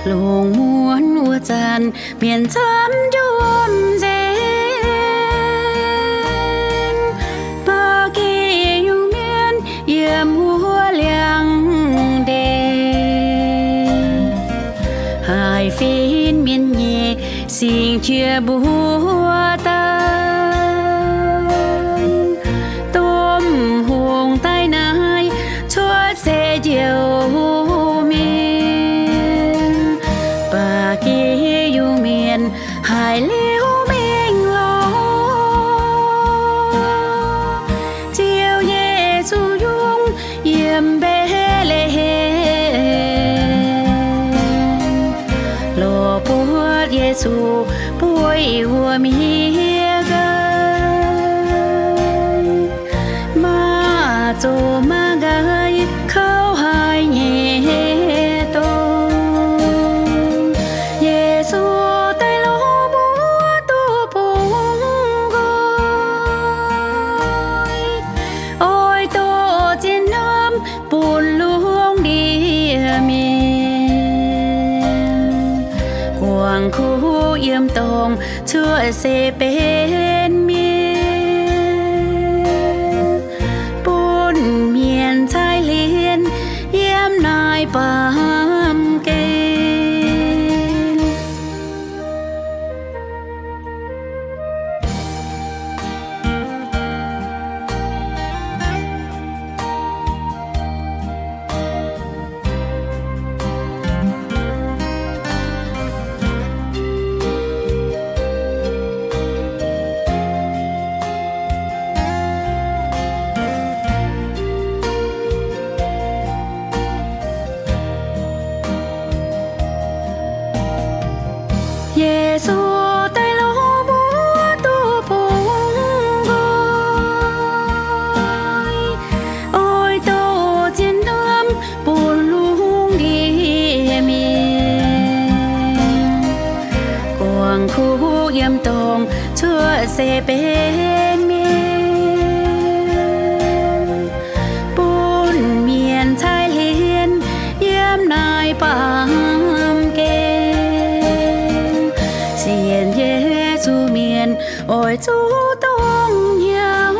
Lungh muonz wuov zanc mienh camv njuov nzengc, ba'gi yungh mienh yiem wuov liangx-ndeic. Haiz fin mienh nyei singx jiex mbuo daaih, domh hungh daaih naaiv cuotv seix njoux mienh. Ba'gi yungh mienh haiz liuz mingh lorz Ziouv Yesu yungz yiem Mbetc^le^hem, lorz buatc Yesu bueix wuom hieh nqaai, maaih zoqc maaih nqaai kouv haic nyei dorngx. Yesu daaih lorz mbuo duqv bungx nqoi, oix doqc zien hnamv bun lungh ndiev mienh. Guangc kuv yiem dorngx cuotv seix benx mienh, bun mienh caaiv hlienx yiem naaiv baamh gen. Yesu daaih lorz mbuo duqv bungx nqoi, oix doqc zien hnamv bun lungh ndiev mienh. Guangc kuv yiem dorngx cuotv seix benx mienh, bun mienh caaiv hlienx yiem naaiv baamh gen. Sienx Yesu mienh oix zuqc dongh hnyouv,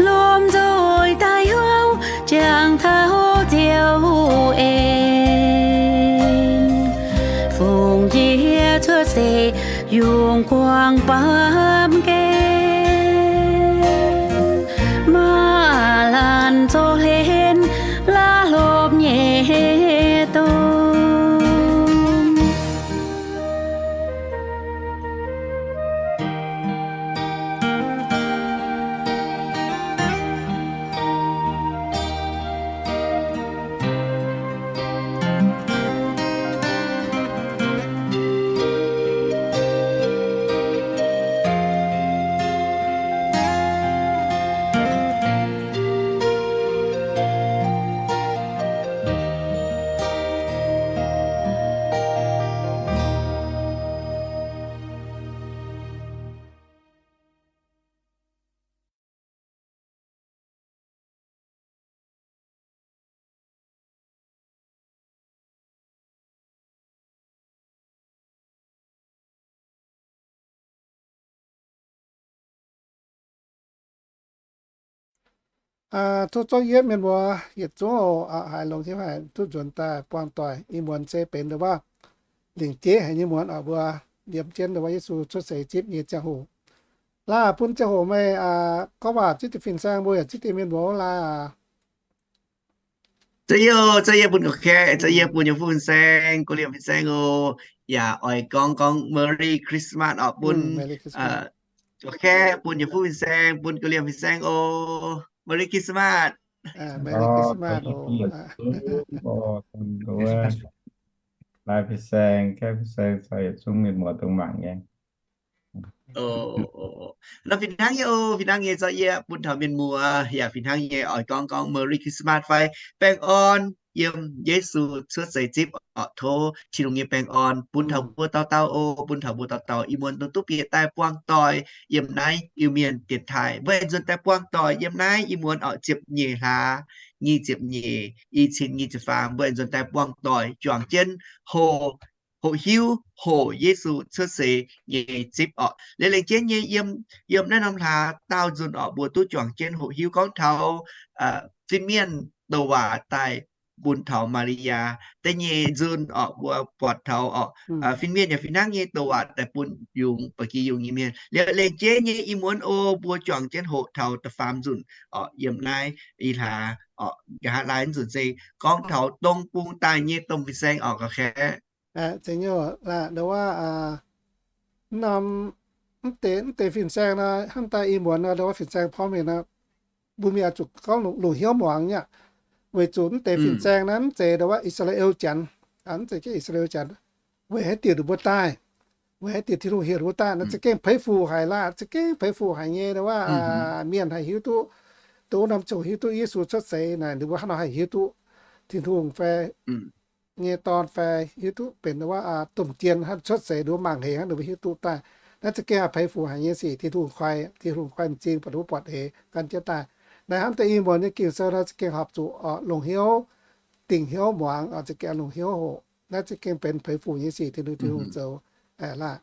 lomh nzoih daaih houv jangx taux Ziouv en. Fungx yie cuotv seix yungz guangc baamh gen, maaih laanh zoux hlen laav hlopv nyei dorngx. Tov zorqv yietv mienh mbuo yietc zungv oc, haiz longx hiuv haic duqv nzuonx daaih buangh doic. Ih muonz se benx nduov waac lingc jeiv haic nyei muonz oc, mbuo liemh jienv nduov waac Yesu cuotv seix zipv nyei ziangh hoc. Laaix bun ziangh hoc meih gorngv waac zipv deix fin-saeng mbuo yaac zipv deix mienh mbuo laaix. Za'yietv, za'yietv bun gorqv-kaeqv, za'yietv bun yie fu fin-saeng, guv liemh fin-saeng oc. Yaac oix gorngv gorngv Merry Christmas oc bun gorqv-kaeqv, bun yie fu fin-saeng, bun guv liemh fin-saeng oc. Merry Christmas. Merry Christmas oc. Laaix fin-saeng, kaeqv fin-saeng caux yietc zungv mienh muoz dongh mangc nyei. Nor fih hnangv nyei oc, fih hnangv nyei zorqv yie bun taux mienh muoz yaac fih hnangv nyei oix gorngv gorngv Merry Christmas fai baengh orn yiem Yesu cuotv seix zipv oc. Tov Tin-Hungh nyei baengh orn bun taux mbuo dauh dauh oc, bun taux mbuo dauh dauh. Ih muonz dongh duqv bieqc daaih buangh doic yiem naaiv Iu-Mienh dienx taaih. Mbuo aengx nzuonx daaih buangh doic yiem naaiv ih muonz oc, ziepc nyeic hlaax nyic ziepc nyeic, i cin nyic ziepc faam, mbuo aengx nzuonx daaih buangh doic juangc jienv hoqc, hoqc hiuv hoqc Yesu cuotv seix nyei zipv orqc. Liuz lengc jeiv nyei yiem, yiem naaiv norm hlaax daauh nzunc orqc, mbuo duqv juangc jienv hoqc hiuv gorngv taux fin-mienh douc waac daaih bun taux Maa^li^yaa da'nyeic nzunc orqc, mbuo buatc taux orqc, fin-mienh yaac fih hnangv nyei douc waac daaih bun yungz ba'gi yungz nyei mienh. Liuz lengc jeiv nyei ih muonz o, mbuo juangc jienv hoqc taux da'faam nzunc orqc, yiem naaiv ih hlaax orqc, nqa'haav laai nzunc se gorngv taux dongh bung daaih nyei domh fin-saeng orqc, ga'kaeqv. Aa, mv deix, mv deix fin-saeng nor, hnamv daaih ih muonz nor, ndo wuov fin-saeng porv mengh nor, mbuo mienh oix zuqc gorngv longc hnyouv muangx nyei aqv. Weic zuqc mv deix fin-saeng naaiv mv zeiz ndo wuov I^saa^laa^en Janx, mv zeiz jienv I^saa^laa^en Janx, weic haaix diuc ninh mbuo daaih, weic haaix diuc Tin-Hungh heuc ninh mbuo daaih naaiv za'gengh peix fuc haic laah, za'gengh peix fuc haic nyei ndo wuov, mienh haih hiuv duqv, dongh wuov norm ziouc hiuv duqv Yesu cuotv seix naaic, ninh mbuo hnangv nor haih hiuv duqv Tin-Hungh fai nyei Dorn fai hiuv duqv benx ndo wuov domh jien hnangv cuotv seix, ninh mbuo mangc heix hnangv ninh mbuo hiuv duqv daaih. Naaiv za'gengh haih peix fuc haic nyei sic, Tin-Hungh koi, Tin-Hungh koi m'zing bun ninh mbuo buatc eix gan jienv daaih. Naaiv hnamv deix ih muonz nyei Ging-Sou nor za'gengh horpc zuqc longc hnyouv, dingc hnyouv muangx, za'gengh longc hnyouv hoqc, naaiv za'gengh benx peix fuc nyei sic, Tin-Hungh, Tin-Hungh zoux laah.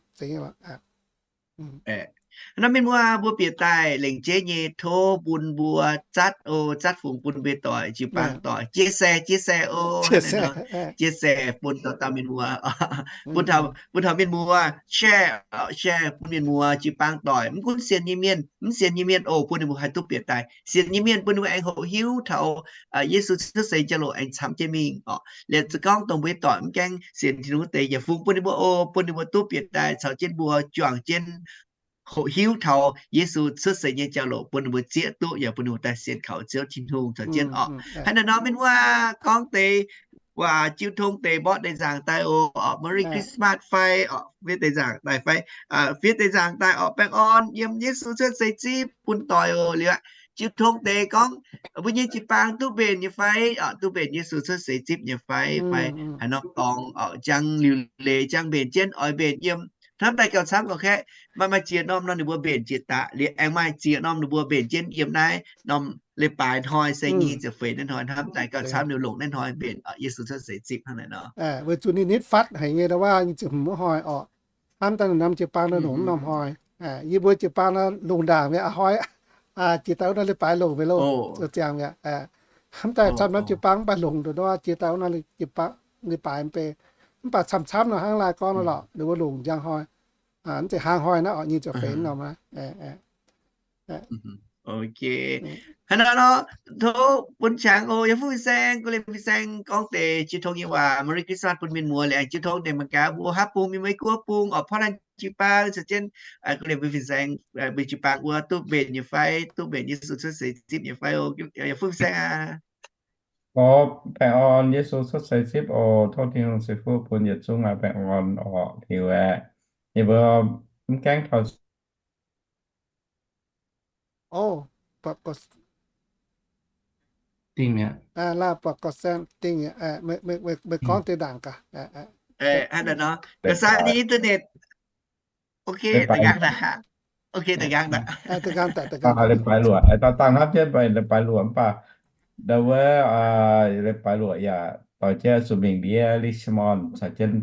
Nor mienh muoz, mbuo bieqc daaih lengc jeiv nyei tov bun mbuo zatv o, zatv fungx bun mbuo doic, jiu-baang doic, chia sẻ, chia sẻ o, chia sẻ bun dauh dauh mienh muoz, bun taux mienh muoz share, share bun mienh muoz jiu-baang doic, mv gunv sienx nyei mienh, mv sienx nyei mienh oc, bun ninh mbuo haih duqv bieqc daaih. Sienx nyei mienh bun ninh mbuo aengx hoqc hiuv taux Yesu cuotv seix jauv-louc aengx camv jienv mingh orqc. Liuz za'gengh dongh mbuo nyei doic mv gaengh sienx Tin-Hungh wuov deix, yaac fungx bun ninh mbuo oc, bun ninh mbuo duqv bieqc daaih caux jienv mbuo juangc jienv hoqc hiuv taux Yesu cuotv seix nyei jauv-louc, bun ninh mbuo zieqv duqv yaac bun ninh mbuo daaih sienx kaux Ziouv Tin-Hungh caux jienv orqc. Hnangv naaiv nor mienh muoz, gorngv deix waac jiu tong deix mborqv deix nzaangc daaih oc, Merry Christmas fai orqc, fiev deix nzaangc daaih fai, fiev deix nzaangc daaih orqc, baengh orn yiem Yesu cuotv seix zipv bun doic oc. Liuz aqv, jiu tong deix gorngv mbuo nyei jiu-baang duqv mbenc nyei fai orqc, duqv mbenc Yesu cuotv seix zipv nyei fai, fai haaix norm dorngx orqc, jangx liuc leiz, jangx mbenc jienv oix mbenc yiem hnamv daaih gauh camv gauh kaeqv. Maaih, maaih ziex norm nor ninh mbuo mbenc jiex daaih, liuz aengx maaih ziex norm ninh mbuo mbenc jienv yiem naaiv norm leiz-baaix hnoi se nyic ziepc feix naaiv hnoi, hnamv daaih gauh camv liuz longc naaiv hnoi mbenc Yesu cuotv seix zipv hnangv naaic nor. Weic zuqc ninh nitv fatv haic nyei ndo wuov nyic ziepc hmz hnoi orqc. Hnamv daaih norm jiu-baang nor longc norm hnoi. Yie mbuo jiu-baang nor longc ndaangc mi'aqv, a'hnoi jiex daaih wuov nor leiz-baaix longc mi'aqv loh. Ziangx mi'aqv. Hnamv daaih camv norm jiu-baang mv baac longc nduqc nor jiex daaih wuov nor leiz-baaix mv bei. Mv baac camv-camv nor hnangv laai gorngv nor lorqc, ninh mbuo longc njang hnoi. Mv zeiz hlaang hnoi naaiv orqc, nyic ziepc feix norm aqv. Hnangv naaiv nor, tov bun qangx oc, yaac fuqv fin-saeng, guv liemh fin-saeng gorngv deix jiu tong nyei waac, Merry Christmas bun mienh muoz, liuz aengx jiu tong deix mangc gaax mbuo haav bung, mienh muoz i guoqv bung orqc, Portland jiu-baang caux jienv guv liemh mbuo fin-saeng, mbuo jiu-baang wuov duqv mbenc nyei fai, duqv mbenc Yesu cuotv seix zipv nyei fai oc, yaac fuqv fin-saeng aqv. Gorngv baengh orn Yesu cuotv seix zipv oc. Tov Tin-Hungh ceix fuqv bun yietc zungv aqv, baengh orn orqc. Liuz aeqv, yie mbuo mv gaengh taux dingh mi'aqv. Meih gorngv deix ndaangc gaax. Ga'saan nyei internet. Ok, da'nqaang daaih. Ok, da'nqaang daaih. Leiz-baaix luoqc, dangh hnamv jienv mbuo leiz-baaix luoqc mv baac ndau wuov leiz-baaix luoqc yaac dorh jienv zuqc mingh ndiev Richmond caux jienv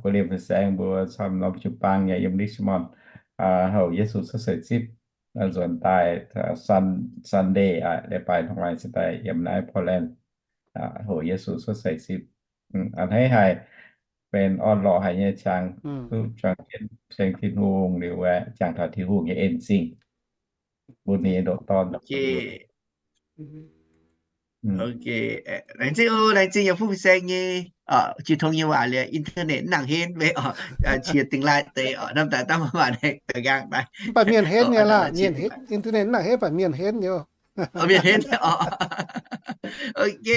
guv liemh fin-saeng mbuo camv norm jiu-baang yaac yiem Richmond hoqc Yesu cuotv seix zipv nzuonx daaih Sunday, leiz-baaix hnoi se daaih yiem naaiv Portland hoqc Yesu cuotv seix zipv. A'hneiv haic, benx orn-lorqc haic nyei qangx, duqv juangc jienv ceng Tin-Hungh liuz aeqv, jangx taux Tin-Hungh nyei en zingh bun ninh nyei ndoqc dorn. Ok, laengz zingh oc, laengz zingh yaac fuqv fin-saeng nyei jiu tong nyei waac liuz, internet mv nangc henv mv baac oc, qiex dingx laai deix oc, hnamv daaih dangh maaih waac deix da'nqaang daaih. Mv baac mienh henv nyei laah, mienh henv, internet mv nangc henv mv baac mienh henv nyei. Mienh henv oc. Ok,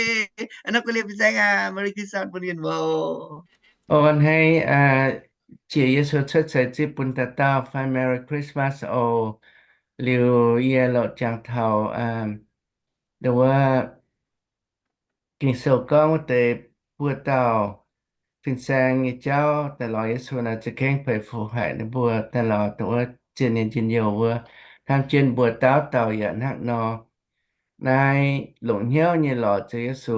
a'hneiv guv liemh fin-saeng aqv, Merry Christmas bun mienh muoz. A'hneiv jiex Yesu cuotv seix zipv bun dauh dauh fai Merry Christmas oc. Liuz yie loc jangx taux ndo wuov Ging-Sou gorngv wuov deix buo dauh fin-saeng nyei jauv daaih lorz Yesu naaic za'gengh peix fuc haic ninh mbuo daaih lorz dongh wuov zien nyei njien-youh wuov, hnamv jienv mbuo dauh dauh yaac hnangv nor. naaiv longc hnyouv nyei lorz Ziouv Yesu,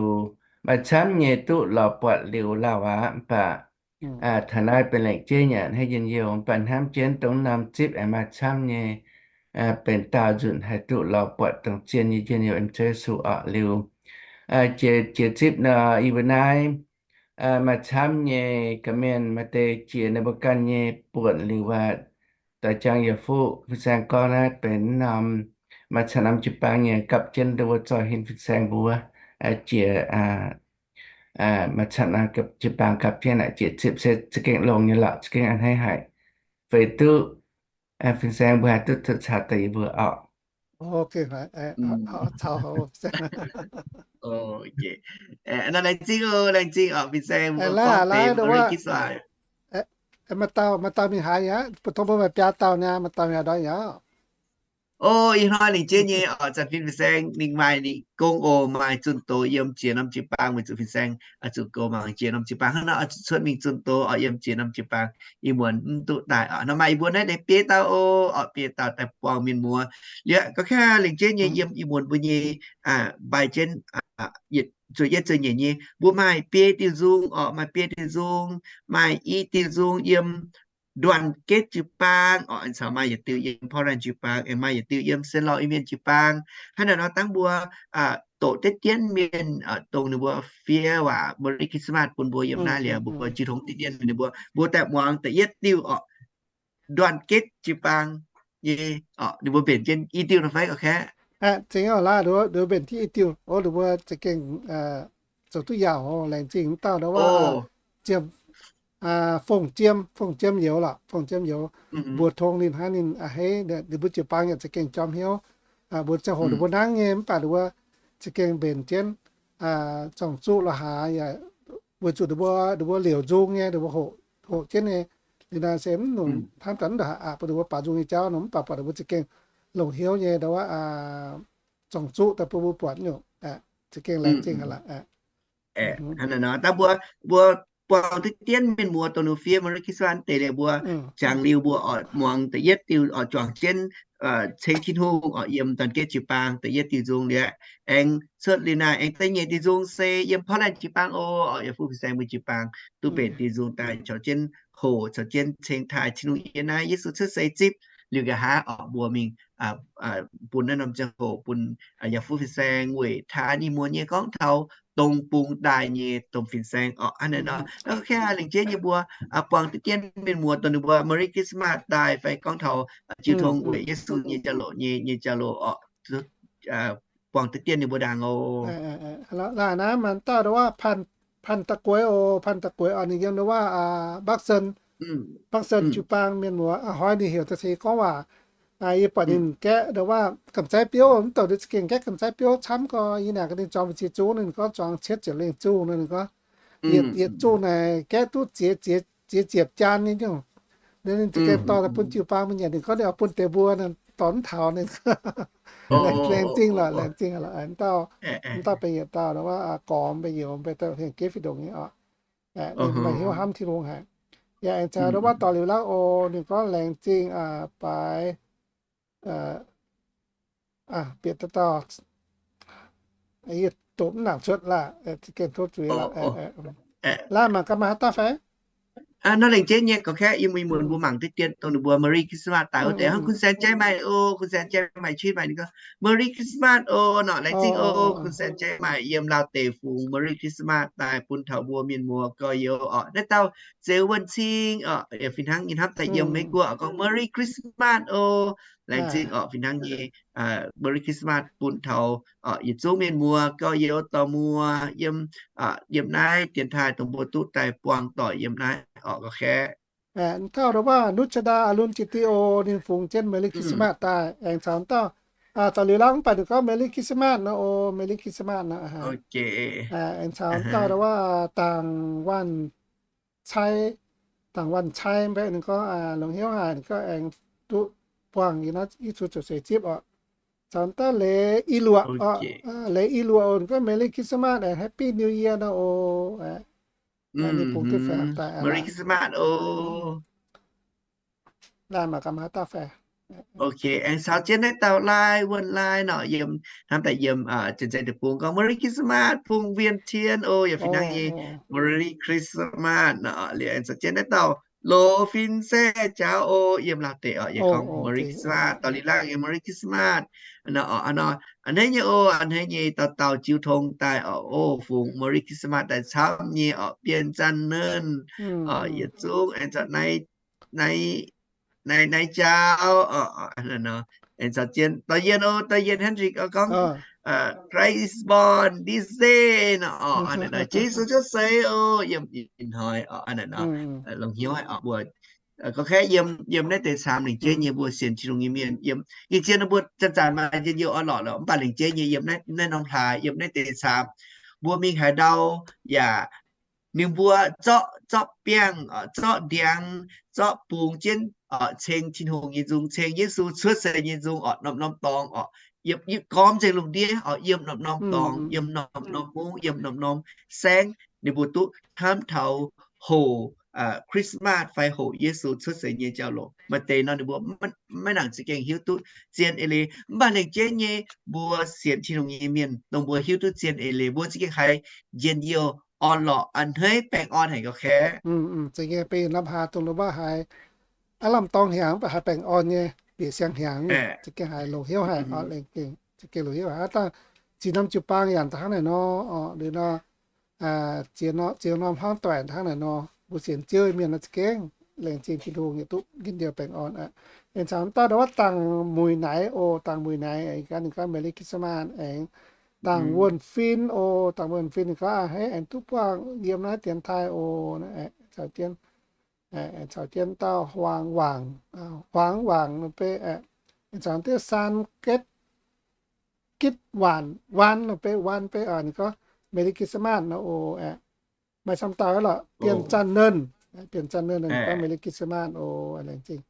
maaih camv nyei duqv lorz buatc liuz lauh aqv. Mv baac taux naaiv benx laengz jeiv nyanc haaix njien-youh, mv baac hnamv jienv dongh norm zipv aengx maaih camv nyei, benx daauh nzunc haih duqv lorz buatc dongh zien nyei njien-youh yiem Ziouv Yesu orqc. Liuz jiex zipv nor, yie mbuo naaiv maaih camv nyei ga'mienh maaih deix jiex ninh mbuo ganh nyei buonc liuz aqv. Doix jangx yietc fuqv fin-saeng gorngv naaiv benx norm maaih camv norm jiu-baang nyei gapv jienv, dongh wuov zoih huin fin-saeng mbuo jiex maaih camv norm jiu-baang gapv jienv naaic, jiex zipv se za'gengh longx nyei lorqc, za'gengh a'hneiv haic. Feix duqv fin-saeng mbuo haih duqv zuqc caux daaih yie mbuo orqc. Nor laengz zingh oc, laengz zingh oc fin-saeng mbuo gorngv deix Merry Christmas. Maaih dauh, maaih dauh mingh haaix aqv? Mbuo tong mbuo maaih biaa dauh niaa, maaih dauh mingh haaix ndortv aqv? O, ih hnoi lengc jeiv nyei oc, zanc fin fin-saeng ninh maaih ninh gong oc, maaih zunh doz yiem jiex norm jiu-baang weic zuqc fin-saeng zuqc goux mangc jiex norm jiu-baang hnangv nor, oix zuqc cuotv mingh zunh doz oc, yiem jiex norm jiu-baang, ih muonz mv duqv daaih oc. Nor maaih yie mbuo naaiv deix biei dauh oc, oc biei dauh daaih buangh mienh muoz. Liuz gorngv kaav lengc jeiv nyei yiem ih muonz mbuo nyei mbaih jienv zuqc yietc zuqc nyeic nyei, mbuo maaih biei diuh nzung oc, maaih biei diuh nzung, maaih i diuh nzung yiem Đoàn Kết jiu-baang oc, aengx caux maaih yietc diuh yiem Portland jiu-baang, aengx maaih yietc diuh yiem Saint Louis Iu-Mienh jiu-baang. Hnangv naaic nor dangh mbuo doqc deix dienv mienh dongh ninh mbuo fiev waac Merry Christmas bun mbuo yiem naaiv liuz, mbuo jiu tong deix dienv mienh ninh mbuo, mbuo daaih muangx da'yietv diuh oc, Đoàn Kết jiu-baang nyei oc, ninh mbuo mbenc jienv i diuh nor fai ga'kaeqv? Zingx oc, laaix nduov mbenc jienv i diuh oc, ninh mbuo za'gengh zoux duqv yaauc oc. Laengz zingh wuov dauh nduov waac, Fongc Jiem, Fongc Jiem youz lorqc, Fongc Jiem youz. Mbuox tong ninh hnangv ninh a'hneiv, ninh mbuo jiu-baang yaac za'gengh jorm hnyouv. Mbuo ziangh hoc ninh mbuo nangv nyei, mv baac ninh mbuo za'gengh mbenc jienv zorng-zuqv la'haaix yaac weic zuqc ninh mbuo, ninh mbuo liouc nzung nyei, ninh mbuo hoqc jienv nyei. Liuz naaiv se mv nungx hnamv daaih mv ndongc haaix aqv, bun ninh mbuo baaux nzung nyei jauv nor, mv baac buatc ninh mbuo za'gengh longc hnyouv nyei nduov waac zorng-zuqv daaih bun mbuo buatc nyungc, za'gengh laengz zingh aqv. Dangh mbuo, mbuo buangh duqv dienv mienh muoz dongh ninh fiev Merry Christmas deix liuz, mbuo jangx liuz mbuo oix muangx da'yietv diuh oix juangc jienv ceng Tin-Hungh oix yiem Đoàn Kết jiu-baang da'yietv diuh nzung liuz, aengx cuotv liuz naaiv aengx da'nyeic diuh nzung se yiem Portland jiu-baang oc, oix yiem fuqv fin-saeng mbuo jiu-baang duqv mbenc diuh nzung daaih caux jienv hoqc caux jienv ceng taaih Tin-Hungh yiem naaiv Yesu cuotv seix zipv liuz nqa'haav oc, mbuo mingh bun naaiv norm ziangh hoc bun yaac fuqv fin-saeng weic taaih ninh muoz nyei gorngv taux dongh bungx daaih nyei domh fin-saeng oc. Hnangv naaiv nor, kaav lengc jeiv nyei mbuo buangh duqv dienv mienh muoz dongh ninh mbuo Merry Christmas daaih fai gorngv taux jiu tong weic Yesu nyei jauv-louc nyei, nyei jauv-louc oc, buangh duqv dienv ninh mbuo ndaangc oc. Laaix naaiv maaih dauh nduov waac Panh Da'gueix oc, Panh Da'gueix oc, ninh yiem nduov waac Bắc Sơn, Bắc Sơn jiu-baang mienh muoz, hnoi ninh heuc da'seix gorngv waac. Yie buatc ninh gaeqv nduov waac Gamh Zaiv Biouv, mv douc ninh za'gengh gaeqv Gamh Zaiv Biouv camv gorx. Yie naaic gaax ninh zuangx mbu'ziex zungv, ninh gorngv zuangx cietv ziepc lengh zungv nor, ninh gorngv yietc, yietc zungv naaic gaeqv duqv ziex, ziex ziepc jaan nyei nyungc. Ninh za'gengh dorh daaih bun jiu-baang mbuo nyanc, ninh gorngv ninh oix bun deix mbuo, dorh mv taux ninh. Laengz zingh lorqc, laengz zingh lorqc. Mv dauh, mv dauh benx yietc dauh nduov waac gormx mbuo youz mbuo dauh hengx geiv fih ndongc nyei oc. Ninh maaih hnyouv hnamv Tin-Hungh haic. Yaac aengx caux nduov waac dorh liuz lauv oc, ninh gorngv laengz zingh baaix bieqc dauh dauh, yie doqc mv nangc cuotv laah, za'gengh tov zuiz lorqc. Laaih mangc gaax maaih haaix dauh fai? Nor lengc jeiv nyei gorngv kaeqv, yiem ih muonz mbuo mangc deix dien dongh ninh mbuo Merry Christmas daaih wuov deix hnangv Kun Saen Jaiv Maix oc, Kun Saen Jaiv Maix Citv Maix ninh gorngv Merry Christmas oc nor, laengz zingh oc. Kun Saen Jaiv Maix yiem Laauh deic-bung Merry Christmas daaih bun taux mbuo mienh muoz gorx-youz oc. Naaiv dauh Zeux Wuonh Cing oc, fih hnangv nyei hnamv daaih yiem Meiv Guoqv gorngv Merry Christmas oc. Laengz zingh oc, fih hnangv nyei Merry Christmas bun taux yietc zungv mienh muoz gorx-youz dorh muoz yiem, yiem naaiv dienx taaih dongh mbuo duqv daaih buangh doic yiem naaiv oc gorngv kaeqv. Dauh nduov waac Nuc Jaa Ndaa Alun Jiti oc, ninh fungx jienv Merry Christmas daaih aengx caux dauh, dorh liuz lauv mv baac ninh gorngv Merry Christmas nor oc, Merry Christmas nor. Aengx caux dauh nduov waac Dangc Wanh Cai, Dangc Wanh Cai mbaeqv ninh gorngv longc hnyouv haic, ninh gorngv aengx duqv buangh yie naaiv i cunx ziouc seix zipv oc. Caux dauh Leiz I Luoqc oc, Leiz I Luoqc oc, ninh gorngv Merry Christmas and Happy New Year nor oc. Ninh bungx duqv faix daaih Merry Christmas oc. Naaiv maaih gaax maaih haaix dauh faix? Ok, aengx caux jienv naaiv dauh Lai, Wuonh Lai nor, yiem hnamv daaih yiem Janx-Zei Deic-Bung gorngv Merry Christmas, Bung Wien Tien oc, yaac fih hnangv nyei Merry Christmas nor. Liuz aengx caux jienv naaiv dauh Loz Fin Saeqv Jaux oc, yiem Laauv deic oc, yaac gorngv Merry Christmas, dauh Li Laangh nyei Merry Christmas nor. A'hneiv nyei oc, a'hneiv nyei dauh dauh jiu tong daaih oc, oc, fungx Merry Christmas daaih camv nyei oc, Bienh Zanh Nernh oc, yietc zungv aengx caux naaiv naaiv jauv, aengx caux jienv Dorh Yien oc, Dorh Yien Hendrik oc, gorngv Christ is born this day nor, Yesu cuotv seix oc, yiem ih hnoi oc, longc hnyouv haic oc mbuo. Gorngv kaeqv yiem, yiem naaiv deix caamx lengc jeiv nyei mbuo sienx Tin-Hungh nyei mienh, yiem ih jien mbuo zanc-zanc maaih njien-youh orn-lorqc lorqc, mv baac lengc jeiv nyei yiem naaiv, naaiv norm hlaax, yiem naaiv deix caamx, mbuo mingh haaix ndau yaac ninh mbuo zorqv, zorqv biangh, zorqv ndiangx, zorqv bungx jienv, ceng Tin-Hungh nyei nzung, ceng Yesu cuotv seix nyei nzung oc, norm-norm dorngx oc, yiem, yiem gormx nzengc lungh ndiev oc, yiem norm-norm dorngx, yiem norm-norm mungv, yiem norm-norm saengv, ninh mbuo duqv hnamv taux hoqc Christmas fai hoqc Yesu cuotv seix nyei jauv-louc. Maaih deix nor ninh mbuo maiv nangc za'gengh hiuv duqv zien eix leiz. Mv baac lengc jeiv nyei mbuo sienx Tin-Hungh nyei mienh, dongh mbuo hiuv duqv zien eix leiz, mbuo za'gengh haiz njien-youh orn-lorqc a'hneiv baengh orn haic gauh kaeqv. Za'gengh benx norm hlaax dongh mbuo haiz aav lamh dorngx hnyangx mv baac haiz baengh orn nyei bieqc siang-hnyangx, za'gengh haiz longc hnyouv haic oc, za'gengh longc hnyouv haic. Aav dangh ziex norm jiu-baang yaac hnangv naaic nor oc, liuz nor ziex norm hnangv doic hnangv naaic nor, mbuo sienx Ziouv mienh nor za'gengh laengz zingh Tin-Hungh yaac duqv njien-youh baengh orn aqv. Aengx caux daaih ndau wuov dangh muic naaic oc, dangh muic naaic aengx gan ninh gorngv Merry Christmas aengx. Dangh wuonh fin oc, dangh wuonh fin ninh gorngv a'hneiv aengx duqv buangh yiem naaiv dienx taaih oc, caux jienv, caux jienv dauh huaang wangc, huaang wangc nor beiv, aengx caux diev saan getv, gitv waanc, waan nor beiv, waan beiv, ninh gorngv Merry Christmas nor oc. Maaih camv dauh lorqc, Bienh Zanh Nernh, Bienh Zanh Nernh ninh gorngv Merry Christmas oc, laengz zingh.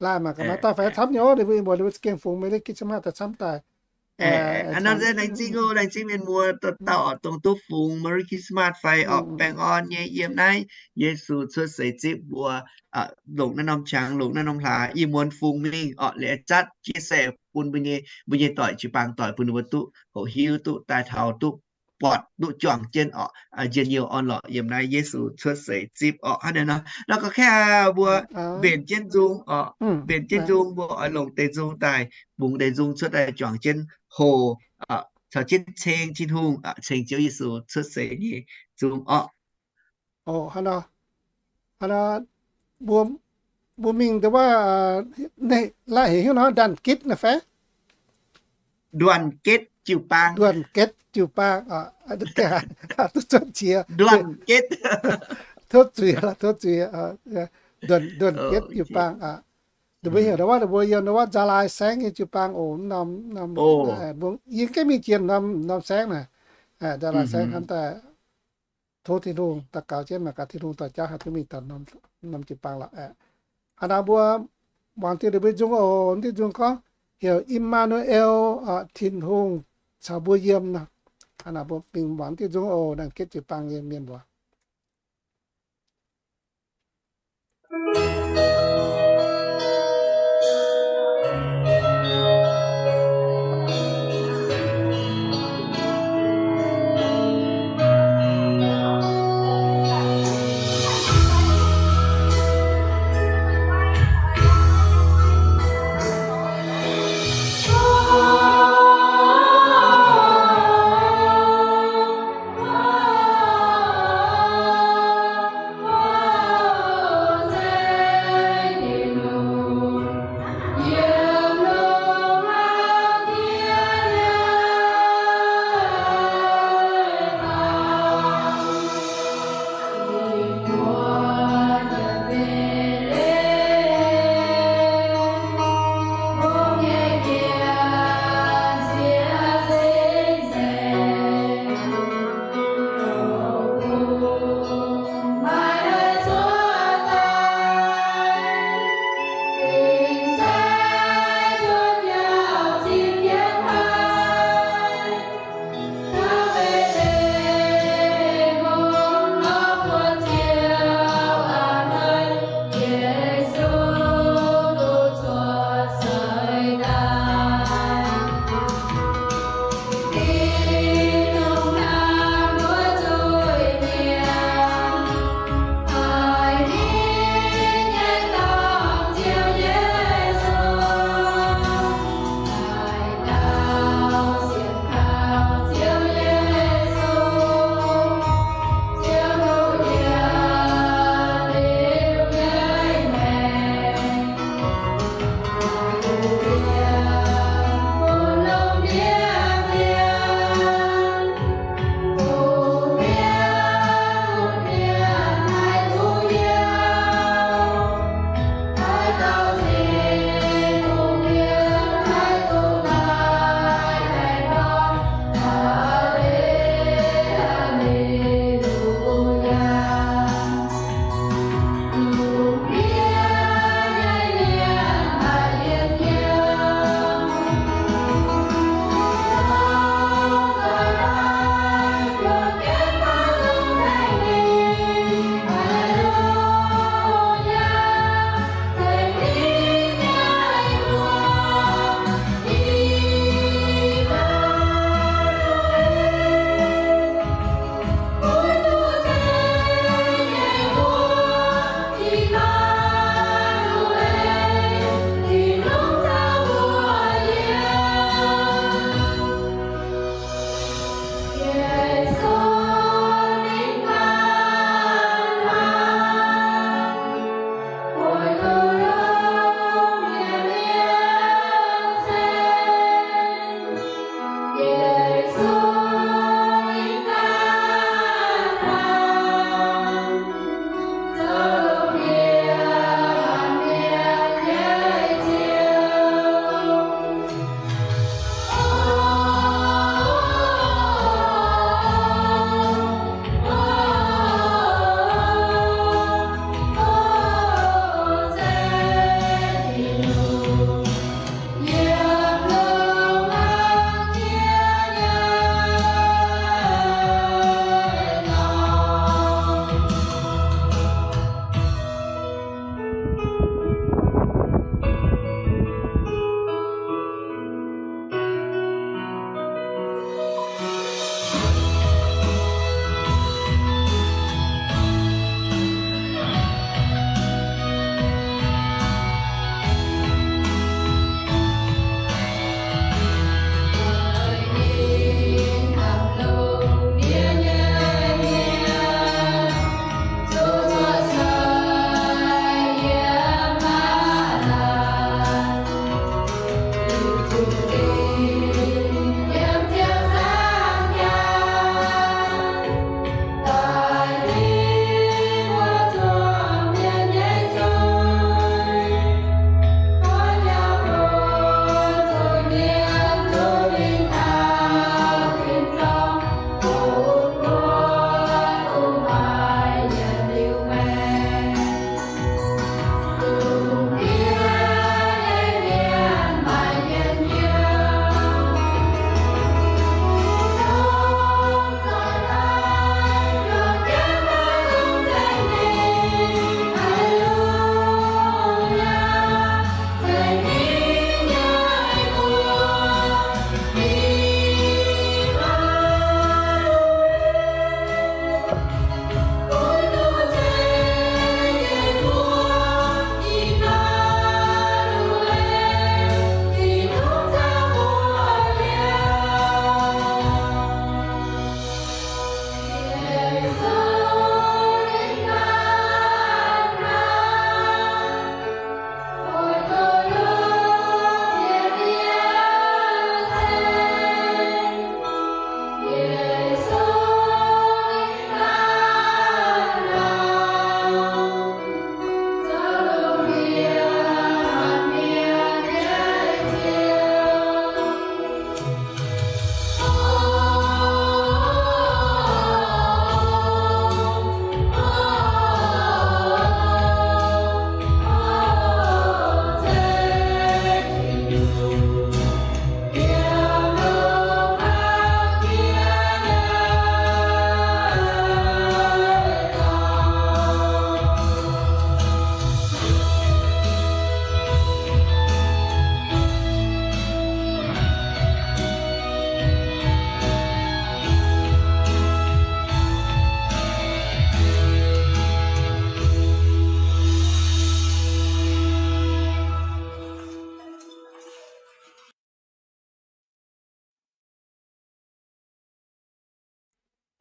Laaih mangc gaax maaih dauh fai camv nyei oc, ninh mbuo ih muonz ninh mbuo za'gengh fungx Merry Christmas daaih camv daaih. Aa, nor laengz zingh oc, laengz zingh mienh muoz dauh dauh oc, dongh duqv fungx Merry Christmas fai oc, baengh orn nyei yiem naaiv Yesu cuotv seix zipv mbuo, longc naaiv norm qangx, longc naaiv norm hlaax, ih muonz fungx mingh oc, liuz zatv chia sẻ bun mbuo nyei, mbuo nyei doic jiu-baang doic bun ninh mbuo duqv hoqc hiuv, duqv daaih taux, duqv buatc, duqv juangc jienv oc, njien-youh orn-lorqc yiem naaiv Yesu cuotv seix zipv oc. Hnangv naaiv nor, nor gorngv kaeqv mbuo mbenc jienv nzung oc, mbenc jienv nzung, mbuo oix longc deix nzung daaih, bungx deix nzung cuotv daaih juangc jienv hoqc, caux jienv ceng Tin-Hungh, ceng Ziouv Yesu cuotv seix nyei nzung orqc. Oc, hnangv nor, mbuo, mbuo mingh dongh wuov, laaih heuc hnyouv nor, đoàn kết naaiv fai? Đoàn kết jiu-baang. Đoàn kết jiu-baang, duqv cuotv qiex. Tov zuiz, tov zuiz. Đoàn kết jiu-baang. Ninh mbuo heuc dongh wuov, ninh mbuo yiem dongh wuov Gia Lai saengv nyei jiu-baang oc, norm, yie gengh mingh jiex norm saengv naaic. Gia Lai saengv hnamv daaih tov Tin-Hungh daux gaux jienv mangc gaax Tin-Hungh dorh jauv haih duqv mingh taux norm jiu-baang lorqc. Hnangv naaic mbuo muangx diuh ninh mbuo nzung oc, diuh nzung gorngv heuc Immanuel, Tin-Hungh caux mbuo yiem nor. Hnangv naaic mbuo mingh muangx diuh nzung oc, đoàn kết jiu-baang nyei mienh mbuo.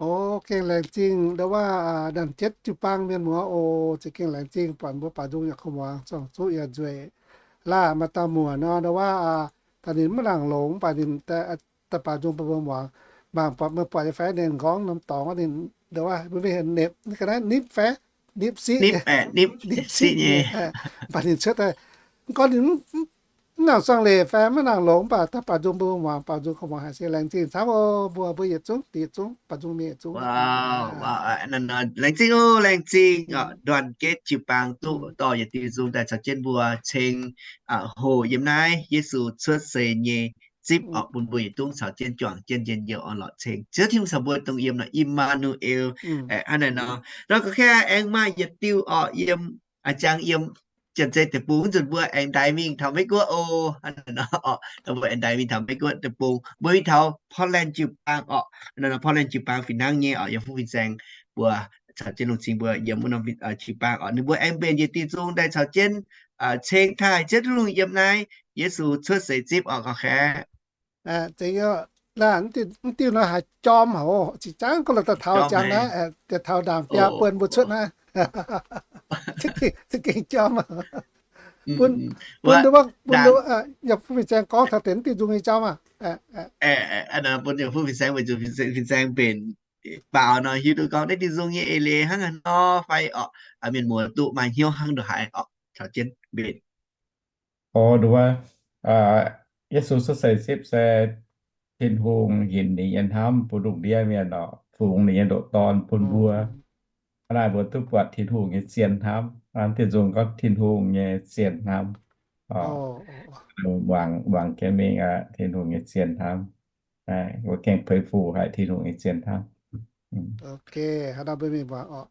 O, gengh laengz zingh ndau wuov, naaiv jienv jiu-baang mienh muoz oc. Za'gengh laengz zingh buatc mbuo baaux nzung yaac kuv muangx, zuangx zuqv yaac nzueic. Laaih maaih dauh muoc nor ndau wuov, daaih ninh maiv nangc longx, mv baac ninh daaih baaux nzung bun mbuo muangx. Mangc buatc meih buatc nyei fai, ninh gorngv norm dorngx ninh ndau wuov mbuo mingh nipc, ga'naaiv nipc fai nipc siqv, nipc siqv nyei. Mv baac ninh cuotv daaih, mv gorngv ninh mv nangc zuangx leiz fai maiv nangc longx, mv baac daaih baaux nzung bun mbuo muangx, baaux nzung kuv muangx haic. Se laengz zingh camv oc. Mbuo, mbuo yietc zungv, yietc zungv baaux nzung mienh yietc zungv. Laengz zingh oc, laengz zingh oc. Đoàn kết jiu-baang duqv dorh yietc diuh nzung daaih caux jienv mbuo ceng hoc yiem naaiv Yesu cuotv seix nyei zipv orqc, bun mbuo yietc zungv caux jienv juangc jienv njien-youh orn-lorqc ceng. Ziouv Tin-Hungh caux mbuo dongh yiem nor, Immanuel. Hnangv naaiv nor, nor gorngv aengx maaih yietc diuh orqc yiem jangx yiem Janx-Zei deic-bung, nzunc mbuo aengx ndaix mingh taux Meiv-Guoqv oc. Hnangv naaiv nor, mbuo aengx ndaix mingh taux Meiv-Guoqv deic-bung, mbuo mingh taux Portland jiu-baang orqc. Hnangv naaiv nor Portland jiu-baang fih hnangv nyei orqc, yiem fuqv fin-saeng mbuo caux jienv lungh cing mbuo yiem wuov norm jiu-baang orqc, ninh mbuo aengx mbenc yietc diuh nzung daaih caux jienv ceng taaih Ziouv Tin-Hungh yiem naaiv Yesu cuotv seix zipv orqc, gorngv aeqv, Laanh, mv diuh nor haiz jorm haic oc. Zinh jangv gorngv la'daaih taux jangx naaiv, daaih taux ndaangc biaa buonc mbuo cuotv naaiv. Za'gengh jorm. Bun, bun, bun, yaac bun fin-saeng gorngv taux deix mv diuh nzung nyei jauv maah. Bun fin-saeng, fin-saeng mbenc baaux nor hiuv duqv gorngv naaiv diuh nzung nyei eix leiz hnangv haaix nor fai orqc, mienh muoz duqv maaih hnyouv hnangv ndongc haaix orqc, caux jienv mbenc. O, nduov, Yesu cuotv seix zipv se Tin-Hungh hinc ninh nyei hnamv bun lungh ndiev mienh orqc, fungx ninh nyei ndoqc Dorn bun mbuo. Hnangv naaic mbuo duqv buatc Tin-Hungh nyei zien hnamv. Hnangv diuh nzung gorngv Tin-Hungh nyei zien hnamv. Muangx, muangx jienv mingh aqv, Tin-Hungh nyei zien hnamv. Mbuo gengh peix fuc haic Tin-Hungh nyei zien hnamv. Ok, hnangv naaiv mbuo mingh muangx orqc.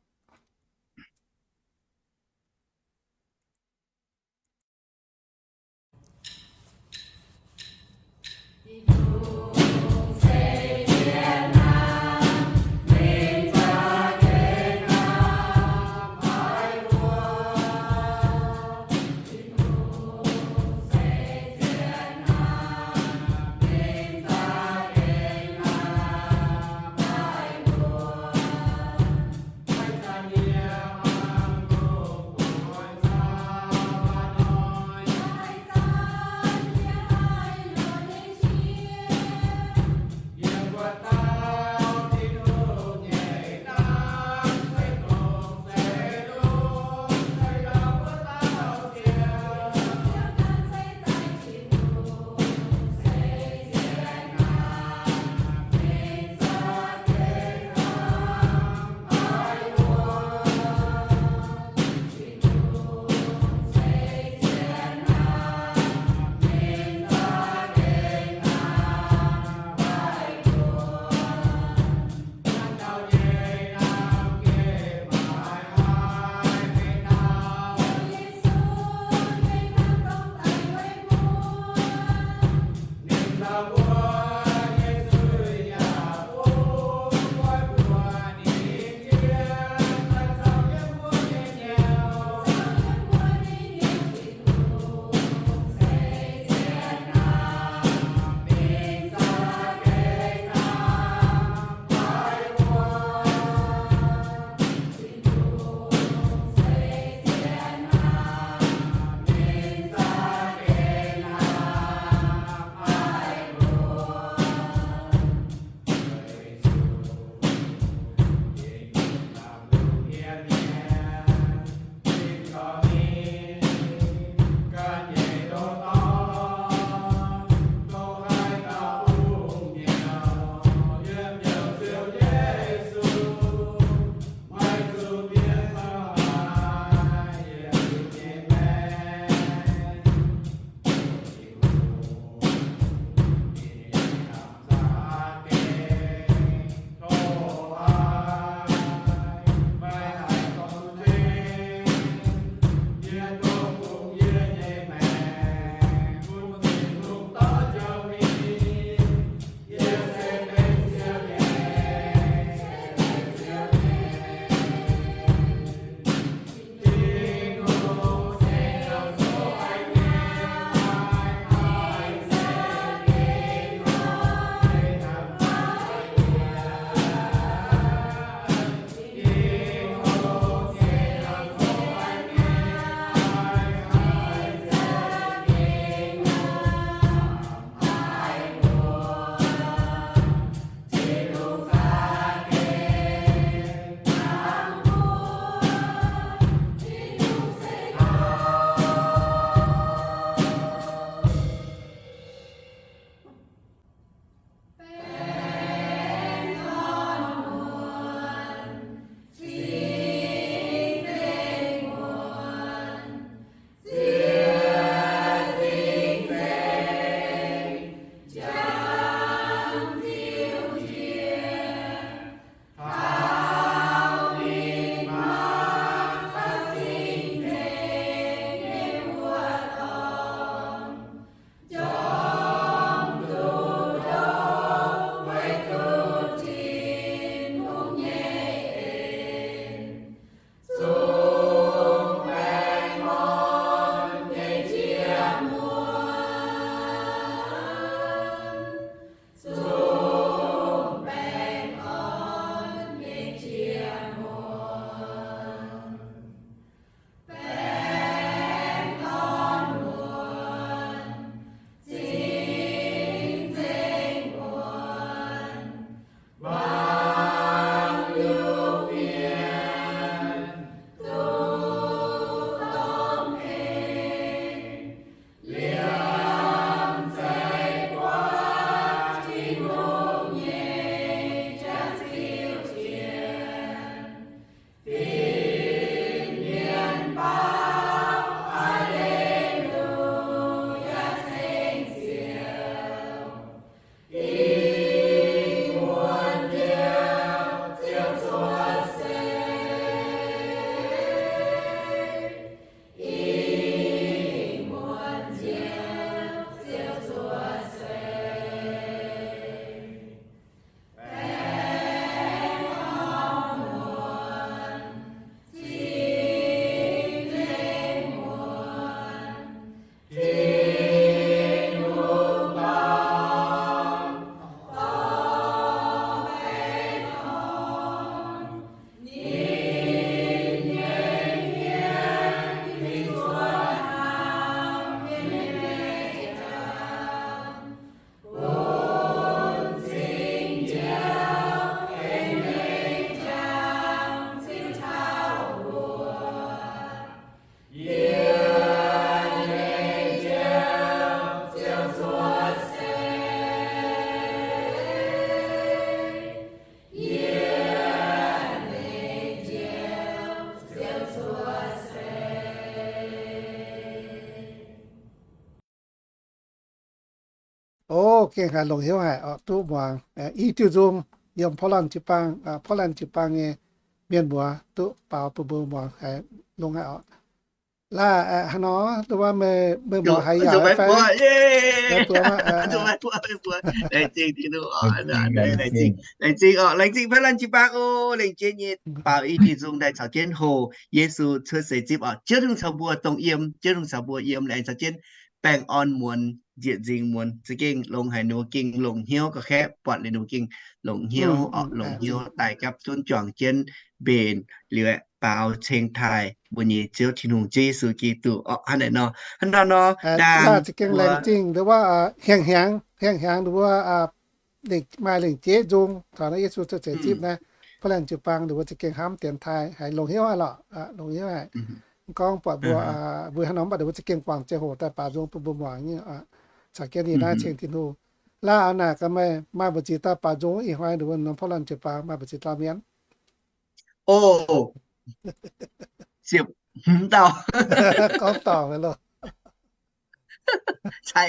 gengh haiz longc hnyouv haic oc, duqv muangx i diuh nzung yiem Portland jiu-baang, Portland jiu-baang nyei mienh muoz duqv baaux bun mbuo muangx haiz longx haic oc. Laaih hnangv nor, meih muoz haiz yaac fai, laengz zingh, laengz zingh oc, laengz zingh Portland jiu-baang oc, lengc jeiv nyei baaux i diuh nzung daaih caux jienv hoqc Yesu cuotv seix zipv oc. Ziouv Tin-Hungh caux mbuo dongh yiem, Ziouv Tin-Hungh caux mbuo yiem, laengz caux jienv baengh orn muonz, njiec nzingx muonz, za'gengh longx haic ninh mbuo gengh longc hnyouv ga'kaeqv buatc liuz ninh mbuo gengh longc hnyouv oc, longc hnyouv daaih gapv zunv juangc jienv mbenc liuz aeqv, baaux ceng taaih mbuo nyei Ziouv Tin-Hungh, Ziouv Yesu Giduc oc. Hnangv naaiv nor, hnangv naaiv nor, za'gengh laengz zingh nduov wuov hnyangx-hnyangx, hnyangx-hnyangx nduov wuov maaih lengc jeiv nzung taux naaiv Yesu cuotv seix zipv naaiv, Portland jiu-baang nduov wuov za'gengh hnamv dienx taaih haic, longc hnyouv haic lorqc, longc hnyouv haic. Gorngv buatc mbuo, mbuo hnangv nor mv baac nduov wuov za'gengh guangc ziangh hoc daaih baaux nzung bun mbuo muangx nyei oc. Caux jienv yie naaiv ceng Tin-Hungh. Laaih aa naaic gaax meih maaih mbu'ziex dauh baaux nzung ih hnoi nduov wuov norm Portland jiu-baang maaih mbu'ziex dauh mienh? O, ziepc hmz dauh. Gorngv dorngc loh. Se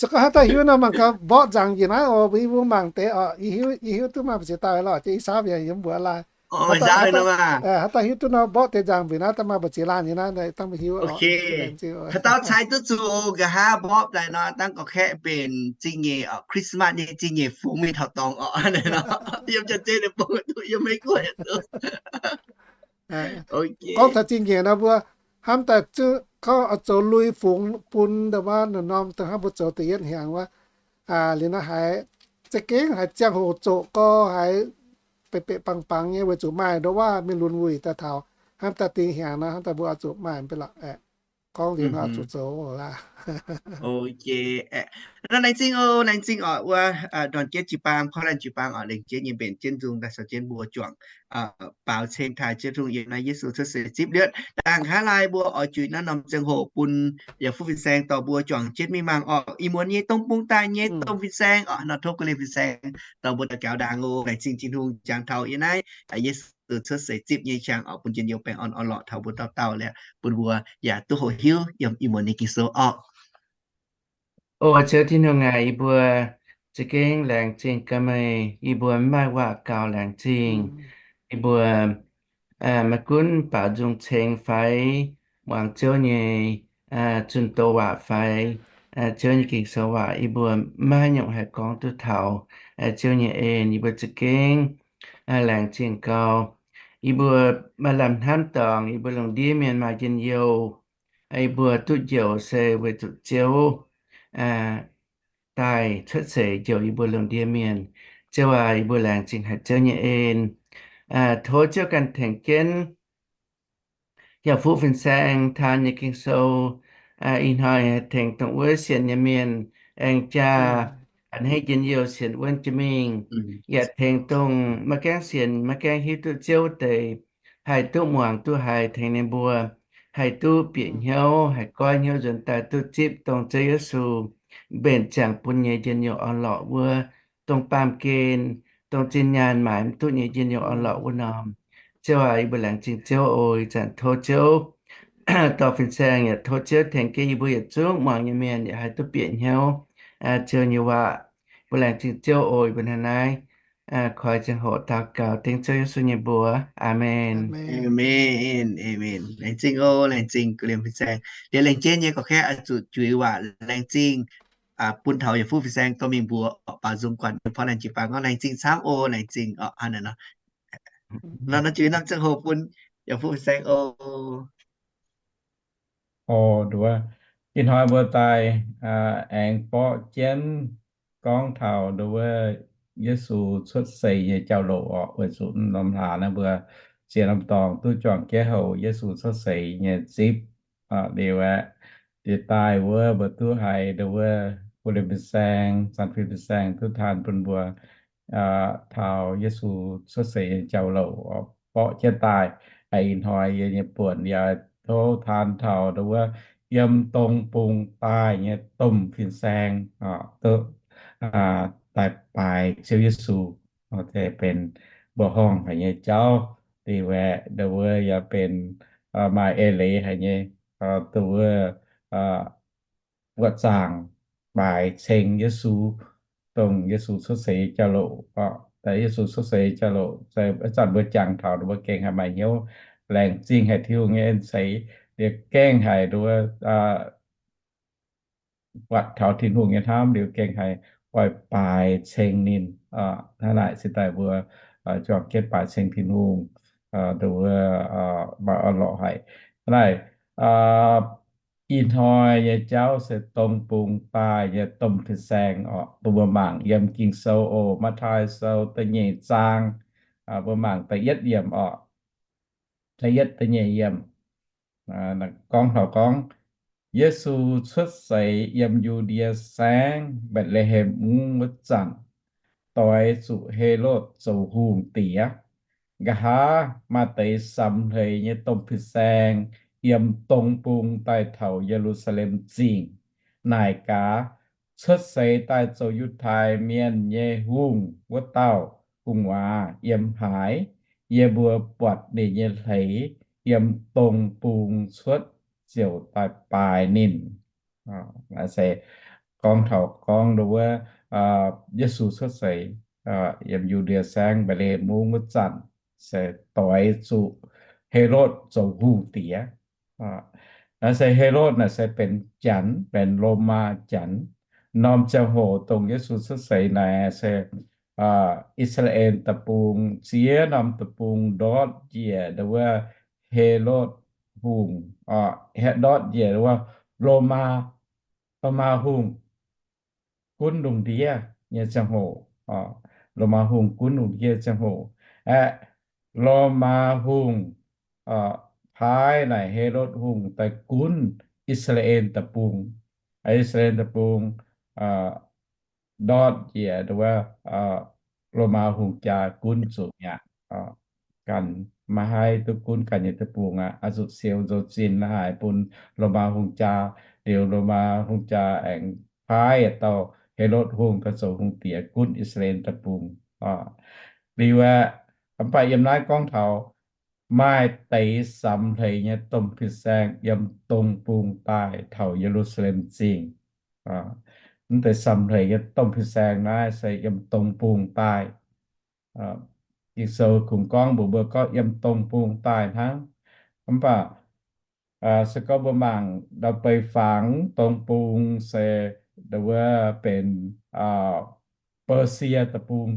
gorngv haaix dauh hiuv nor mangc gaax mborqv nzangc njiec naaiv oc, mbuo yie mbuo mangc deix oc. Yie hiuv, yie hiuv duqv maaih mbu'ziex dauh lorqc, yie saauv mienh yiem mbuox laaih. Haaix dauh hiuv duqv nor mborqv deix nzangc mbuo naaiv, dangh maaih mbu'ziex laanh nyei naaiv, dangh mbuo hiuv oc. Haaix dauh cai duqv zuqc nqa'haav mborqv daaih nor, dangh gorqv-kaeqv mbenc zingh nyeic oc, Christmas nyei zingh nyeic fungx mingh taux dorngx oc. Yiem jaav zeiv ninh bung duqv, yiem Meiv Guoqv duqv. Gorngv taux zingh nyeic nor mbuo hnamv daaih gorngv oix zoux lui-fungx bun nda'maauh norm da'hnangv mbuo zoux da'yietv hnyangx wuov. Liuz nor haiz za'gengh haiz ziangh hoc zoqc gorx haiz beqc beqc bangc bangc nyei weic zuqc maaih ndoqv waav mingh lunx wuic daaih taux hnamv daaih dingh hnyangx nor, hnamv daaih mbuo oix zuqc maaih mv bei lorqc. Gorngv liuz nor oix zuqc zoux laaih. Nor laengz zingh oc, laengz zingh oc wuov ndorn-jeiv jiu-baang, Portland jiu-baang oc, lengc jeiv nyei mbenc jienv nzung daaih caux jienv mbuo juangc baaux ceng taaih Ziouv Tin-Hungh yiem naaiv Yesu cuotv seix zipv liuz, dangh nqa'haav laai mbuo oix juix naaiv norm ziangh hoc bun yaac fuqv fin-saeng dorh mbuo juangc jienv mingh mangc oc. Ih muonz nyei dongh bung daaih nyei domh fin-saeng oc, nor tov guv lienh fin-saeng dorh mbuo daux gaux ndaangc oc. Laengz zingh Tin-Hungh jangx taux yiem naaiv Yesu cuotv seix zipv nyei qangx oc, bun njien-youh baengh orn orn-lorqc taux mbuo dauh dauh liuz, bun mbuo yaac duqv hoqc hiuv yiem ih muonz nyei Ging-Sou oc. O Ziouv Tin-Hungh aac, yie mbuo za'gengh laengz zingh gaax meih. Yie mbuo mv maaih waac gaux laengz zingh. Yie mbuo maiv gunv baaux nzung ceng fai muangx Ziouv nyei zunh doz waac fai Ziouv nyei Ging-Sou waac, yie mbuo maiv haaix nyungc haih gorngv duqv taux Ziouv nyei en. Yie mbuo za'gengh laengz zingh gau. Yie mbuo maaih lamh hnamv dorngc, yie mbuo lungh ndiev mienh maaih njien-youh, yie mbuo duqv njoux se weic zuqc Ziouv daaih cuotv seix njoux yie mbuo lungh ndiev mienh. Ziouv aac, yie mbuo laengz zingh haic Ziouv nyei en. Tov Ziouv ganh tengx jienv yaac fuqv fin-saeng taan nyei Ging-Sou. Ih hnoi tengx dongh wuov sienx nyei mienh aengx jaa a'hneiv njien-youh sienx wuonv jiex mingh. Yaac tengx dongh maiv gaengh sienx, maiv gaengh hiuv duqv Ziouv deix, haih duqv muangx duqv haiz, tengx ninh mbuo haih duqv bieqc hnyouv, haih goiv hnyouv nzuonx daaih duqv zipv dongh Ziouv Yesu mbenc ziangx bun nyei njien-youh orn-lorqc wuov, dongh baamh gen, dongh zinh nyaanh maaiz mv duqv nyei njien-youh orn-lorqc wuov norm. Ziouv aac, yie mbuo laengz zingh Ziouv oc. Ih zanc tov Ziouv dorh fin-saeng, yaac tov Ziouv tengx jienv yie mbuo yietc zungv muangx nyei mienh yaac haih duqv bieqc hnyouv Ziouv nyei waac. Mbuo laengz zingh Ziouv oc. Yie mbuo hnangv naaiv koi ziangh hoc daux gaux dengv Ziouv Yesu nyei mbuox. Aamen. Aamen. Aamen. Laengz zingh oc. Laengz zingh gu'nyuoz fin-saeng. Liuz laengz jienv nyei gorqv-kaeqv oix zuqc juix waac laengz zingh bun taux yaac fuqv fin-saeng dorh mingh mbuox oc, baaux nzung guanh yiem Portland jiu-baang. Laengz zingh camv oc. Laengz zingh oc. Hnangv naaiv nor, juix norm ziangh hoc bun yaac fuqv fin-saeng oc. Oc, nduov, ih hnoi mbuo daaih aengx borqv jienv gorngv taux nduov Yesu cuotv seix nyei jauv-louc oc. Weic zuqc norm hlaax naaiv mbuo ziex norm dorngx duqv juangc jienv houc Yesu cuotv seix nyei zipv liuz aeqv, diex daaih wuov mbuo duqv haiz nduov wuov, bun liemh fin-saeng, zanc fin-saeng duqv taan bun mbuo taux Yesu cuotv seix nyei jauv-louc borqv jienv daaih. Ih hnoi yie nyei buonc yaac tov taan taux nduov wuov yiem dong bung daaih nyei domh fin-saeng duqv daaih baaix Ziouv Yesu, benx mbuoqc horngh haic nyei jauv. Liuz aeqv, nduov wuov yaac benx maaih eix leiz haic nyei, nduov wuov wuov zaangc baaix ceng Yesu, dongh Yesu cuotv seix jauv-louc oc. Daaih Yesu cuotv seix jauv-louc, zanc mbuo jangx taux mbuo gengh haih maaih hnyouv laengz zingh haic Tin Hungh nyei en seix, liuz gengh haic nduov buatc taux Tin-Hungh nyei hnamv liuz gengh haih oix baaix ceng ninh. Hnangv naaic cingx daaih mbuo juangc jienv baaix ceng Tin-Hungh, nduov maaih orn-lorqc haic. Hnangv naaic, ih hnoi nyei jauv se dong bung daaih nyei domh fin-saeng oc. Bun mbuo mangc yiem Ging-Sou oc, Matv^taai Sou da'nyeic zaang, mbuo mangc da'yietv yiemc oc. Da'yietv da'nyeic yiemc gorngv taux gorngv, Yesu cuotv seix yiem Yu^ndie Saengv, Mbetc^le^hem Mungv wuov zanc, doix zuqc Helotv zoux hungh diex. Nqa'haav maaih deix samx hleix nyei domh fin-saeng yiem dong bung daaih taux Ye^lu^saa^lem Zingh, naaic gaax, Cuotv seix daaih zoux Yiutai Mienh nyei hungh wuov dauh gu'nguaaz yiem haaix? Yie mbuo buatc ninh nyei hleix yiem dong bung cuotv ziouc daaih baaix ninh. Naaiv se gorngv taux gorngv nduov Yesu cuotv seix yiem Yu^ndie Saengv, Mbetc^le^hem Mungv wuov zanc, se doix zuqc Helotv zoux hungh diex. Naaiv se Helotv naaic se benx Janx, benx Lomaa Janx. Norm ziangh hoc dongh Yesu cuotv seix naaic se I^saa^laa^en Deic-Bung ziex norm deic-bung ndortv njiec nduov Helotv Hungh, ndortv njiec nduov Lomaa, Lomaa Hungh gunv lungh ndiev nyei ziangh hoc, Lomaa Hungh gunv lungh ndiev ziangh hoc aeqv, Lomaa Hungh paaiv naaic Helotv Hungh daaih gunv I^saa^laa^en Deic-Bung. I^saa^laa^en Deic-Bung ndortv njiec nduov Lomaa Hungh jaa gunv zuqc mi'aqv. Ganh maiv haih duqv gunv ganh nyei deic-bung aqv. Oix zuqc siou nzou-zinh haic bun Lomaa Hungh jaa. Liuz Lomaa Hungh jaa aengx paaiv yietc dauh Helotv Hungh daaih zoux hungh diex gunv I^saa^laa^en Deic-Bung. Liuz aeqv, mv baac yiem naaiv gorngv taux maaih deix samx hleix nyei domh fin-saeng yiem dong bung daaih taux Ye^lu^saa^lem Zingh. Mv deix samx hleix nyei domh fin-saeng naaiv se yiem dong bung daaih. Ging-Sou kungx gorngv mbuox mbuo gorngv yiem dong bung daaih hnangv. Mv baac se gorngv mbuo mangc ndau-beiv fangx dong bung se nduov benx Baasie Deic-Bung.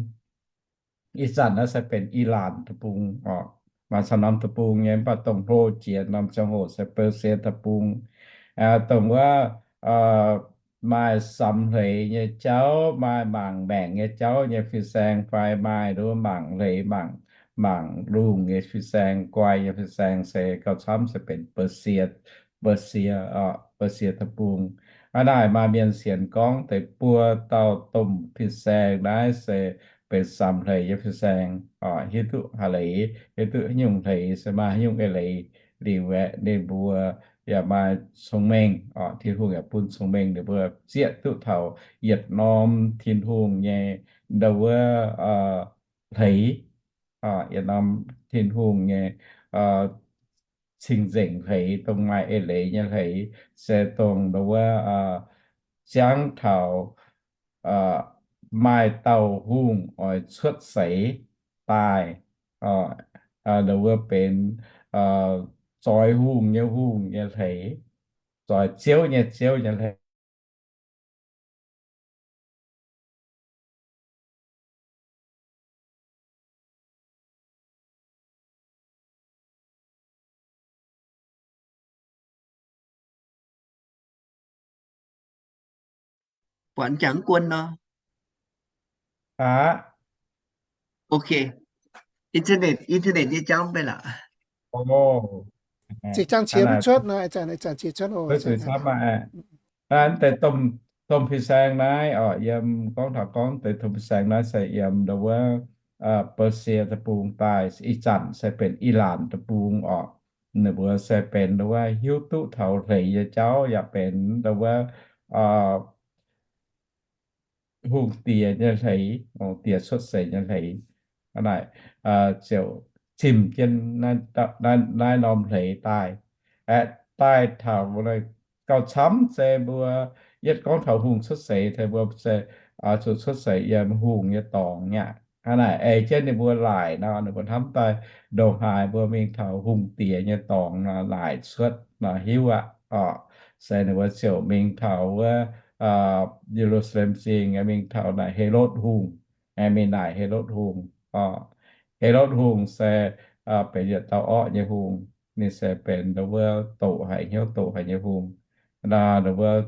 Ih zanc naaiv se benx Ilaanc Deic-Bung oc. Maaih camv norm deic-bung nyei, mv baac dongh hlo jiex norm ziangh hoc se Baasie Deic-Bung. Dongh wuov maaih samx hleix nyei jauv, maaih mangc maengc nyei jauv nyei fin-saeng fai maaih nduov mangc hleix, mangc, mangc lungh nyei fin-saeng, guai nyei fin-saeng se gauh camv se benx Baasie, Baasie, Baasie Deic-Bung. Hnangv naaic maaih mienh sienx gorngv deix buo dauh domh fin-saeng naaiv se benx samx hleix nyei fin-saeng, hiuv duqv haaix leiz, hiuv duqv haaix nyungc hleix se maaih haaix nyungc eix leiz liuz aeqv, ninh mbuo yaac maaih cong-mengh, Tin-Hungh yaac bun cong-mengh ninh mbuo zieqv duqv taux yietc norm Tin-Hungh nyei nduov wuov hleix, yietc norm Tin-Hungh nyei cing-nzengc hleix, dongh maaih eix leiz nyei hleix, se dongh nduov wuov ziangv taux maaih dauh hungh oix cuotv seix daaih, nduov wuov benx zoix hungh nyei hungh nyei hleix, zoix ziouv nyei ziouv nyei hleix. Buatc jangx guon nor. Aqv. Ok. Internet, internet nyei jauv mv bei lorqc. Zinh jangx qiex mv cuotv nor, ih zanc, ih zanc qiex cuotv oc. Deix domh fin-saeng naaiv oc, yiem gorngv taux gorngv deix domh fin-saeng naaiv se yiem nduov wuov Baasie Deic-Bung daaih, ih zanc se benx Ilaanc Deic-Bung oc. Ninh mbuo se benx nduov wuov hiuv duqv taux hleix nyei jauv, yaac benx nduov wuov hungh diex nyei hleix, hungh diex cuotv seix nyei hleix. Hnangv naaic, ziouc zimh jienv naaiv norm hleix daaih, aeqv, daaih taux gauh camv se mbuo Yietv gorngv taux hungh cuotv seix, taux mbuo se zuqc cuotv seix yiem hungh nyei dorngx aqv. Hnangv naaic ei jienv ninh mbuo laaic nor, ninh mbuo hnamv daaih ndongc haaix mbuo mingh taux hungh diex nyei dorngx nor, laaic cuotv nor hiuv aqv oc. Se ninh mbuo ziouc mingh taux wuov Ye^lu^saa^lem Zingh, mingh taux naaic Helotv Hungh, mingh naaic Helotv Hungh oc. Helotv Hungh se benx yietc dauh orqv nyei hungh. Ninh se benx wuov doqc haic, hnyouv doqc haic nyei hungh. Nor wuov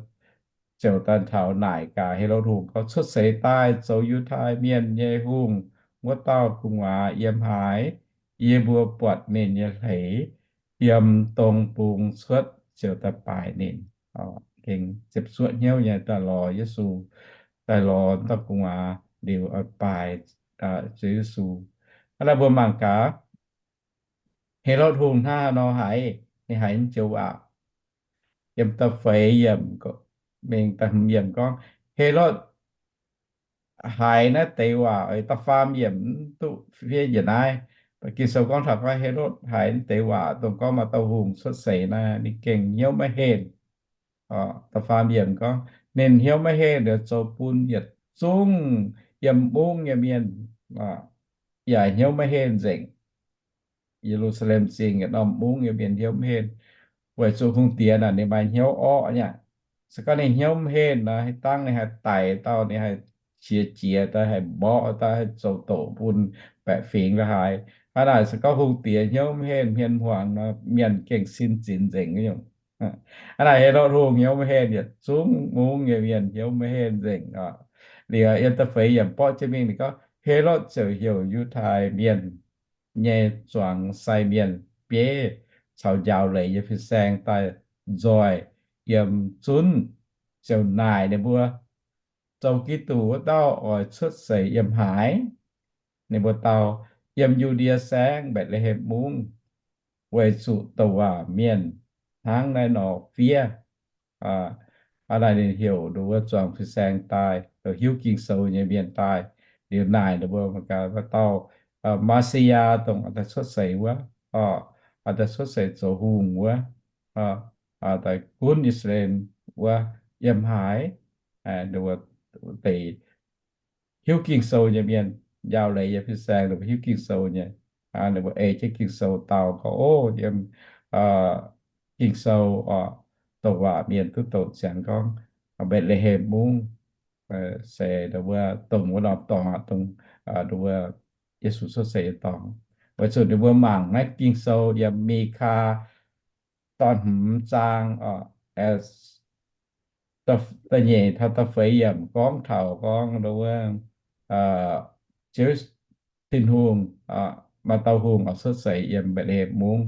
ziouc daaih taux naaic gaax Helotv Hungh gorngv, cuotv seix daaih zoux Yiutai Mienh nyei hungh wuov dauh gu'nguaaz yiem haaix? Yie mbuo buatc ninh nyei hleix yiem dong bung cuotv, ziouc daaih baaix ninh. Gengh ziepc zuoqv hnyouv nyei daaih lorz Yesu, daaih lorz dauh gu'nguaaz liuz oix baaix Ziouv Yesu. Hnangv naaiv mbuo mangc gaax, Helotv Hungh hnangv haaix nor haiz, ninh haiz naaiv joux waac. Yiem da'feix yiemc, mingh da'hmz yiemc gorngv, Helotv haiz naaiv deix waac, da'faam yiemc mv duqv fiev njiec naaiv. Ging-Sou gorngv taux gorngv Helotv haiz naaiv deix waac dongh gorngv maaih dauh hungh cuotv seix naaiv, ninh gengh hnyouv maiv henh. Da'faam yiemc gorngv, ninh hnyouv maiv henh, liuz zoux bun yietc zungv yiem mungv nyei mienh yaac hnyouv maiv henh nzengc. Ye^lu^saa^lem Zingh yietc norm mungv nyei mienh hnyouv maiv henh, weic zuqc hungh diex naaic ninh maaih hnyouv orqv nyei aqv. Se gorngv ninh hnyouv maiv henh nor, dangh ninh haih daic dauh, ninh haih qiex jiez daaih, haih mborqv daaih, haih zoux doqc bun baeqc fingx la'haaix. Hnangv naaic se gorngv hungh diex hnyouv maiv henh, hmien hmuangx nor, mienh gengh sin zinx nzengc nyungc. Hnangv naaic Helotv Hungh hnyouv maiv henh, yietc zungv mungv nyei mienh hnyouv maiv henh nzengc oc. Liuz yiem da'feix yiemc borqv jienv mingh ninh gorngv, Helotv ziouc heuc Yiutai Mienh nyei zuangx sai mienh bieiv caux njaaux leiz nyei fin-saeng daaih nzoih yiem zunv, ziouc naaic ninh mbuo, Zoux Giduc wuov dauh oix cuotv seix yiem haaix? Ninh mbuo dau, Yiem Yu^ndie Saengv, Mbetc^le^hem Mungv, weic zuqc douc waac mienh hnangv naaiv nor fiev. Hnangv naaic ninh heuc ninh mbuo zuangx fin-saeng daaih, hiuv Ging-Sou nyei mienh daaih, liuz naaic ninh mbuo, Dauh Maa^si^yaa dongh daaih cuotv seix wuov, daaih cuotv seix zoux hungh wuov, daaih gunv I^saa^laa^en wuov, yiem haaix? Ninh mbuo deix hiuv Ging-Sou nyei mienh, njaaux leiz nyei fin-saeng ninh mbuo hiuv Ging-Sou nyei. Ninh mbuo ei jienv Ging-Sou dau gorngv, O, yiem Ging-Sou douc waac mienh duqv douc ziangx gorngv Mbetc^le^hem Mungv se wuov dongh wuov norm dorngx, dongh wuov Yesu cuotv seix nyei dorngx. Weic zuqc ninh mbuo mangc naaiv Ging-Sou yiem Mikaa dorn-hmz zaang, da'nyeic taux da'feix yiemc gorngv taux gorngv wuov Ziouv Tin-Hungh, maaih dauh hungh oix cuotv seix yiem Mbetc^le^hem Mungv.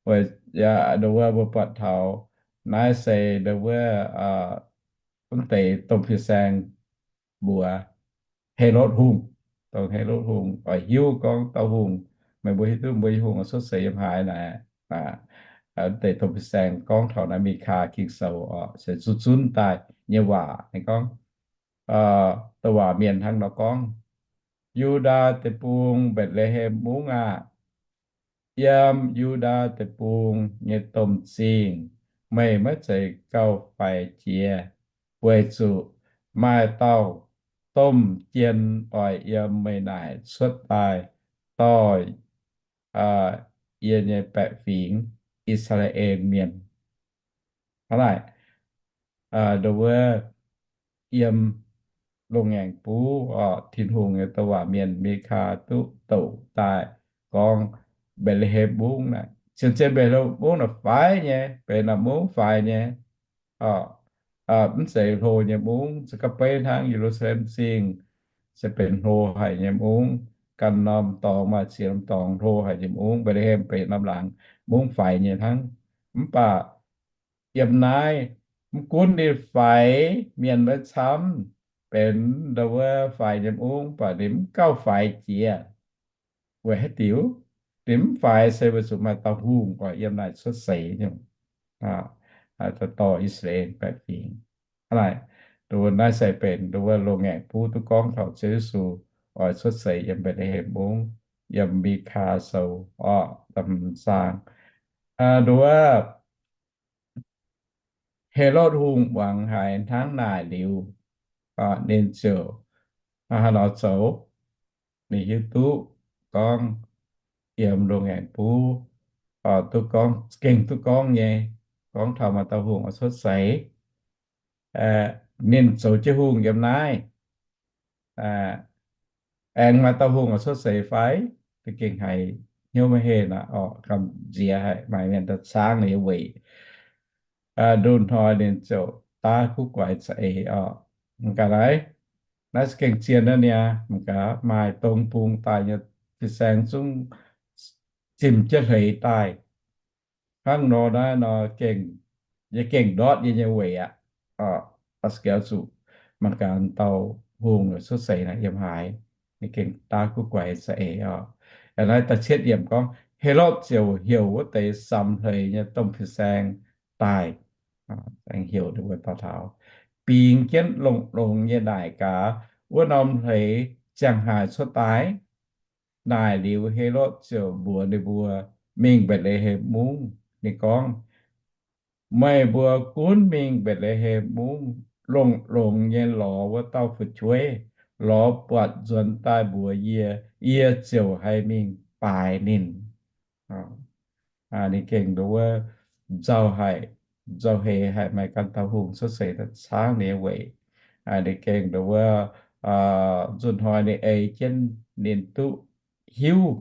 Weic wuov mbuo buatc taux naaiv se wuov mv deix domh fin-saeng mbuox Helotv Hungh, dongh Helotv Hungh oix hiuv gorngv dauh hungh, meih mbuo hiuv duqv mbuo nyei hungh oix cuotv seix yiem haaix naaic. Mv deix domh fin-saeng gorngv taux naaiv Mikaa Ging-Sou oc, se zuqc zunv daaih nyei waac. Ninh gorngv, douc waac mienh hnangv nor gorngv, Yu^ndaa Deic-Bung, Mbetc^le^hem Mungv aah! Yiem Yu^ndaa Deic-Bung nyei domh zingh, meih maiv zeiz gauh faix jiex, weic zuqc maaih dauh domh jien oix yiem meih naaic cuotv daaih dorh yie nyei baeqc fingx, I^saa^laa^en Mienh. Hnangv naaic, nduov wuov yiem loz-ngaengc buv oc, Tin-Hungh nyei douc waac mienh Mikaa duqv douc daaih gorngv Mbetc^le^hem Mungv naaic, zien-zien Mbetc^le^hem Mungv naaic faix nyei, benx naaiv mungv faix nyei. Mv zeiz hlo nyei mungv, se ga'beiv hnangv Ye^lu^saa^lem Zingh se benx hlo haic nyei mungv. Ganh norm dorngx maaih ziex norm dorngx hlo haic nyei mungv, Mbetc^le^hem benx norm laangz mungv faix nyei hnangv. Mv baac yiem naaiv mv gunv ninh faix mienh maiv camv, benx nduov wuov faix nyei mungv, mv baac ninh mv gauh faix jiex. Weic haaix diuc ninh mv faix? Se weic zuqc maaih dauh hungh oix yiem naaic cuotv seix nyungc, dorh I^saa^laa^en baeqc fingx. Hnangv naaic, nduov naaiv se benx nduov wuov loz-ngaengc buv duqv gorngv taux Ziouv Yesu oix cuotv seix yiem Mbetc^le^hem Mungv, yiem Mikaa Sou orqc, da'hmz zaang. Nduov wuov Helotv Hungh muangx haiz hnangv naaic liuz, ninh ziouc haaix nor zoux? Ninh hiuv duqv gorngv yiem loz-ngaengc buv duqv gorngv, gengh duqv gorngv nyei, gorngv taux maaih dauh hungh oix cuotv seix. Ninh zoux jienv hungh yiem naaiv, aengx maaih dauh hungh oix cuotv seix fai? Za'gengh haiz hnyouv maiv henh aqv orqc. Gamh nziex haic, maaih mienh daaih caangv ninh nyei weic. Ndunh hnoi ninh ziouc daav guv guaix za'eix orqc. Mangc gaax naaiv, naaiv za'gengh zien naaiv niaa. Mangc gaax, maaih dong bung daaih nyei fin-saeng zungv zimh jienv hleix daaih. Hnangv nor naaiv nor gengh, yie gengh ndortv yie nyei weic aqv. Zuqc mangc gaax dauh hungh cuotv seix naaic yiem haaix. Ninh gengh daav guv guaix za'eix orqc. Naaiv da'cietv yiemc gorngv, Helotv ziouc heuc wuov deix samx hleix nyei domh fin-saeng daaih, aengx heuc ninh mbuo daux taux, bingx jienv longx-longx nyei naaic gaax wuov norm hleix ziangh haaix cuotv daaih. Naaic liuz Helotv ziouc mbuox ninh mbuo mingh Mbetc^le^hem Mungv. Ninh gorngv, Meih mbuo gunv mingh Mbetc^le^hem Mungv, longx-longx nyei lorz wuov dauh fu'jueiv, lorz buatc nzuonx daaih mbuox yie, yie ziouc haih mingh baaix ninh. Ninh gengh nduov wuov nzauh haic, nzauh heix haic, maaih ganh dauh hungh cuotv seix daaih caangv ninh nyei weic. Ninh gengh nduov wuov nzunh hnoi ninh ei jienv ninh duqv hiuv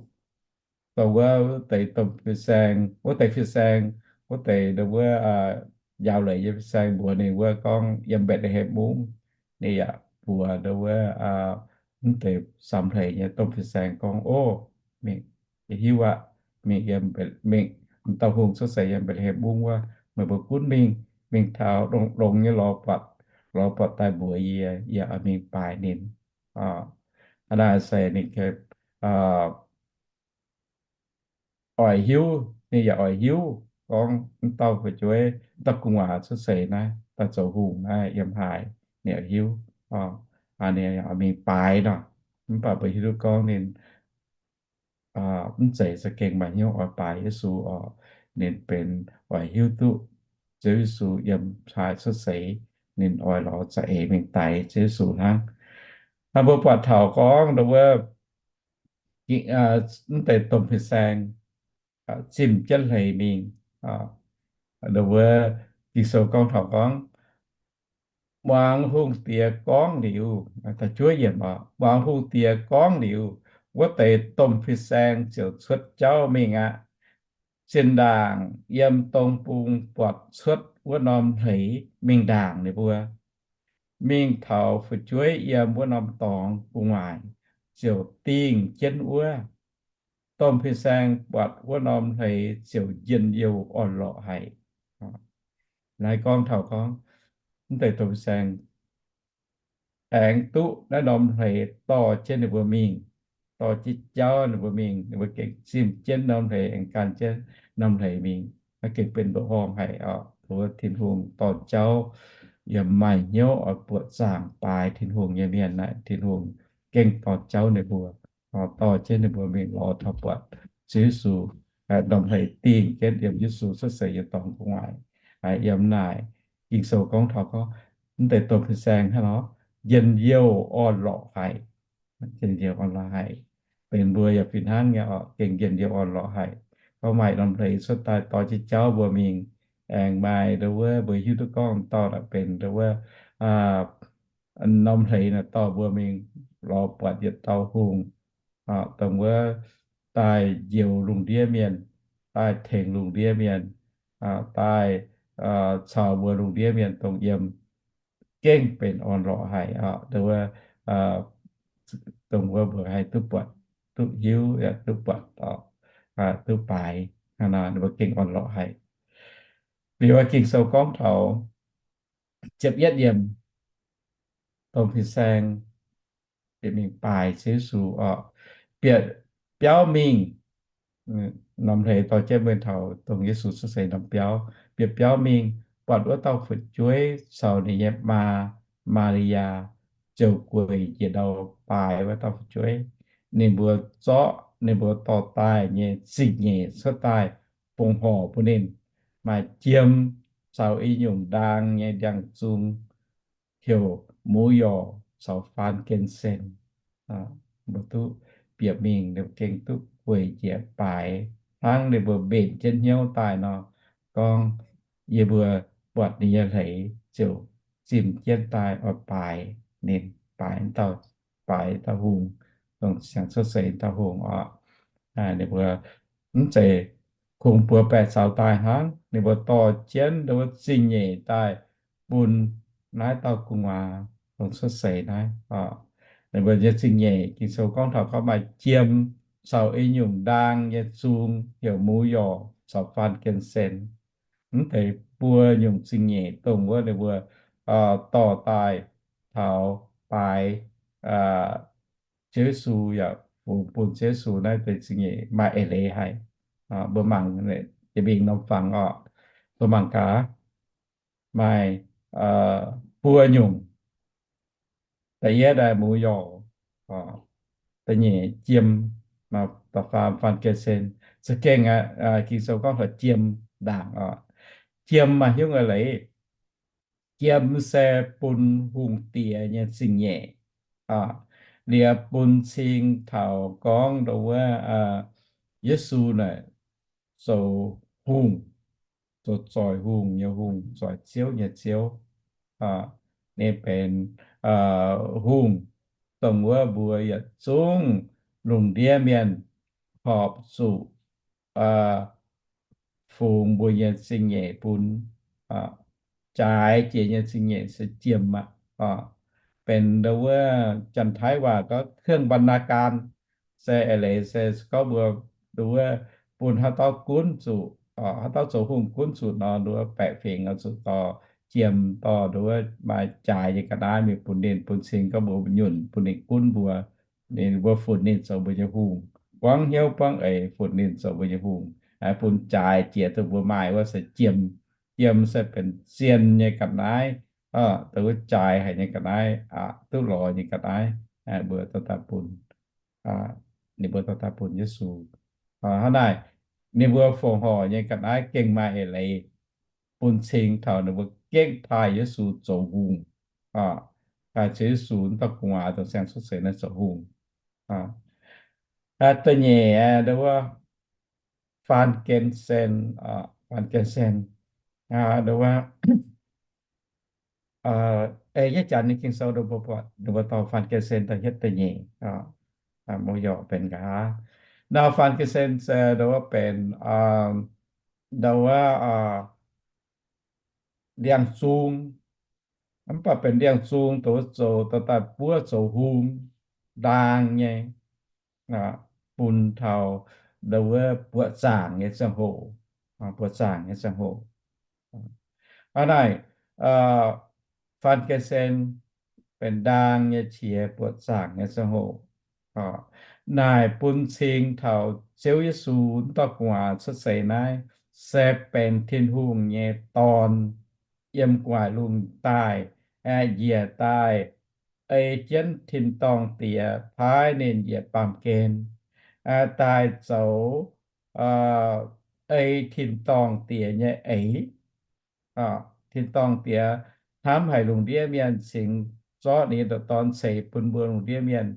dongh wuov deix domh fin-saeng, wuov deix fin-saeng, wuov deix nduov wuov njaaux leiz nyei fin-saeng mbuox ninh wuov gorngv yiem Mbetc^le^hem Mungv. Ninh yaac mbuox nduov wuov mv deix samx hleix nyei domh fin-saeng gorngv, Ov, mingh, yie hiuv aqv. Mingh yiem, mingh, dauh hungh cuotv seix yiem Mbetc^le^hem Mungv wuov. Meih mbuo gunv mingh, mingh taux longx-longx nyei lorz buatc, lorz buatc daaih mbuox yie, yie oix mingh baaix ninh. Hnangv naaic se ninh oix hiuv, ninh yaac oix hiuv gorngv mv dauh fu'jueiv, mv dauh gu'nguaaz cuotv seix naaiv daaih zoux hungh naaiv yiem haaix, ninh oix hiuv. Ninh oix mingh baaix nor. Mv baac mbuo hiuv duqv gorngv ninh mv zeiz za'gengh maaih hnyouv oix baaix Yesu orqc. Ninh benx oix hiuv duqv Ziouv Yesu yiem haaix cuotv seix, ninh oix lorz za'eix mingh daix Ziouv Yesu hnangv. Hnangv mbuo buatc taux gorngv nduov wuov mv deix domh fin-saeng zimh jienv hleix mingh. Nduov wuov Ging-Sou gorngv taux gorngv, Muangx hungh diex gorngv liuz, da'juov yiemc oc, muangx hungh diex gorngv liuz, wuov deix domh fin-saeng ziouc cuotv jauv mingh aqv. Zinh ndaangc yiem dong bung buatc cuotv wuov norm hleix mingh ndaangc ninh mbuo, mingh taux fu'jueiv yiem wuov norm dorngx gu'nguaaic, ziouc dingh jienv wuov. Domh fin-saeng buatc wuov norm hleix ziouc njien-youh orn-lorqc haic. Naaiv gorngv taux gorngv, mv deix domh fin-saeng aengx duqv naaiv norm hleix dorh jienv ninh mbuo mingh, dorh jienv jauv ninh mbuo mingh, ninh mbuo gengh zimh jienv norm hleix, aengx gan jienv norm hleix mingh. Naaiv gengh benx ndoqc horngh haic oc. Wuov Tin-Hungh dorh jauv yiem maaih hnyouv oix buoqc zaangc baaix Tin-Hungh nyei mienh naaic, Tin-Hungh gengh dorh jauv ninh mbuo, dorh jienv ninh mbuo mingh lorz taux buatc Ziouv Yesu, norm hleix dingh jienv yiem Yesu cuotv seix nyei dorngx gu'nguaaic. Yiem naaic Ging-Sou gorngv taux gorngv, mv deix domh fin-saeng hnangv nor, njien-youh orn-lorqc haic. Njien-youh orn-lorqc haic. Benx mbuo yaac fih hnangv nyei oc, gengh njien-youh orn-lorqc haic. Gorngv maaih norm hleix cuotv daaih dorh jienv jauv mbuo mingh, aengx maaih nduov wuov mbuo hiuv duqv gorngv dorh naaic benx nduov wuov norm hleix naaic dorh mbuo mingh lorz buatc yietc dauh hungh, dongh wuov daaih njoux lungh ndiev mienh, daaih tengx lungh ndiev mienh, daaih caux mbuo lungh ndiev mienh dongh yiem, gengh benx orn-lorqc haic oc. Nduov wuov, dongh wuov mbuo haih duqv buatc, duqv hiuv, yaac duqv buatc oc, duqv baaix, ninh mbuo gengh orn-lorqc haic. Liuz Ging-Sou gorngv taux ziepc yietv yiemc, domh fin-saeng bieqc mingh baaix Ziouv Yesu oc, bieqc biauv mingh. Norm hleix dorh jienv mbuo taux dongh Yesu cuotv seix norm biauv, bieqc biauv mingh, buatc wuov dauh fu'jueiv caux ninh nyei maa, Maa^li^yaa, ziouc gueic njiec ndau baaix wuov dauh fu'jueiv. Ninh mbuo zorqv ninh mbuo dorh daaih nyei zingh nyeic cuotv daaih fongc horc bun ninh, maaih jiem, caux i nyungc ndaang nyei ndiangx-zung heuc หมูหยอง caux ฟรานเกนเซน. Mbuo duqv bieqc mingh, ninh mbuo gengh duqv weic njiec baaix hnangv ninh mbuo mbenc jienv hnyouv daaih nor, gorngv, Yie mbuo buatc ninh nyei hleix ziouc zimh jienv daaih oix baaix ninh, baaix dauh, baaix dauh hungh, dongh siang-cuotv seix dauh hungh oc. Ninh mbuo mv zeiz kungx buoz-baeqc caux daaih hnangv. Ninh mbuo dorh jienv ninh mbuo zingh nyeic daaih bun naaiv dauh gu'nguaaz dongh cuotv seix naaiv. Ninh mbuo nyei zingh nyeic, Ging-Sou gorngv taux gorngv maaih jiem caux i nyungc ndaang nyei zung heuc หมูหยอง caux ฟรานเกนเซน. Mv deix buo nyungc zingh nyeic dongh wuov ninh mbuo dorh daaih taux baaix Ziouv Yesu yaac fungx bun Ziouv Yesu naaiv deix zingh nyeic maaih eix leiz haic. Mbuo mangc, yie mingh norm fangx oc. Mbuo mangc gaax, maaih buo nyungc. Da'yietv aeqv, หมูหยอง, da'nyeic jiem, da'faam ฟรานเกนเซน. Za'gengh aqv, Ging-Sou gorngv taux jiem ndaangc oc. Jiem maaih hiuv eix leiz. Jiem se bun hungh diex nyei zingh nyeic, liuz bun cing taux gorngv ndongc wuov Yesu naaic zoux hungh, zoux zoih hungh nyei hungh, zoih ziouv nyei Ziouv. Ninh benx hungh, dongh wuov mbuo yietc zungv lungh ndiev mienh horpc zuqc fungx mbuo nyei zingh nyeic bun. Jaaix jiex nyei zingh nyeic se jiem aqv. Benx ndau wuov Janx-Taiv waac gorngv เครื่องบรรณาการ, se eix leiz se gorngv mbuo ndau wuov bun haaix dauh gunv zuqc, haaix dauh zoux hungh gunv zuqc nor, ndau wuov baeqc fingx oix zuqc dorh jiem, dorh ndau wuov maaih jaaix nyei ga'naaiv mingh bun ninh, bun cing gorngv mbuo nyunc bun ninh gunv mbuo. Ninh mbuo funx ninh zoux mbuo nyei hungh, buangv hnyouv buangv eix funx ninh zoux mbuo nyei hungh, bun jaaix jiex dongh mbuo maaih wuov se jiem. Jiem se benx zien nyei ga'naaiv, dongh wuov jaaix haic nyei ga'naaiv, duqv lorz nyei ga'naaiv, mbuo dorh daaih bun, ninh mbuo dorh daaih bun Yesu. Hnangv naaic, ninh mbuo fongc horc nyei ga'naaiv gengh maaih eix leiz bun cing taux ninh mbuo gengh taaih Yesu zoux hungh, taaih Ziouv Yesu wuov dauh gu'nguaaz dongh siang-cuotv seix naaiv zoux hungh. Da'nyeic ndau wuov ฟรานเกนเซน, ฟรานเกนเซน, ndau wuov, ei, yietv janx nyei Ging-Sou ninh mbuo dorh ฟรานเกนเซน da'hietv da'nyeic, หมูหยอง benx nqa'haav. Naaiv ฟรานเกนเซน se ndau wuov benx ndau wuov ndiangx-zung. Mv baac benx ndiangx-zung dongh zoux, dorh daaih buov zoux hungh ndaang nyei, bun taux ndau wuov buoqc zaangc nyei ziangh hoc, buoqc zaangc nyei ziangh hoc. Hnangv naaic, ฟรานเกนเซน benx ndaang nyei qiex buoqc zaangc nyei ziangh hoc. Naaic bun cing taux Ziouv Yesu wuov dauh gu'nguaaz cuotv seix naaiv se benx Tin-Hungh nyei Dorn, yiem gu'nguaaic lungh daaih, njiec daaih ei jienv tin-dorngh Diex paaiv ninh njiec baamh gen daaih zoux ei tin-dorngh Diex nyei eix. Tin-dorngh Diex hnamv haic lungh ndiev mienh cingx zorqv ninh nyei ndoqc Dorn ceix bun mbuo lungh ndiev mienh,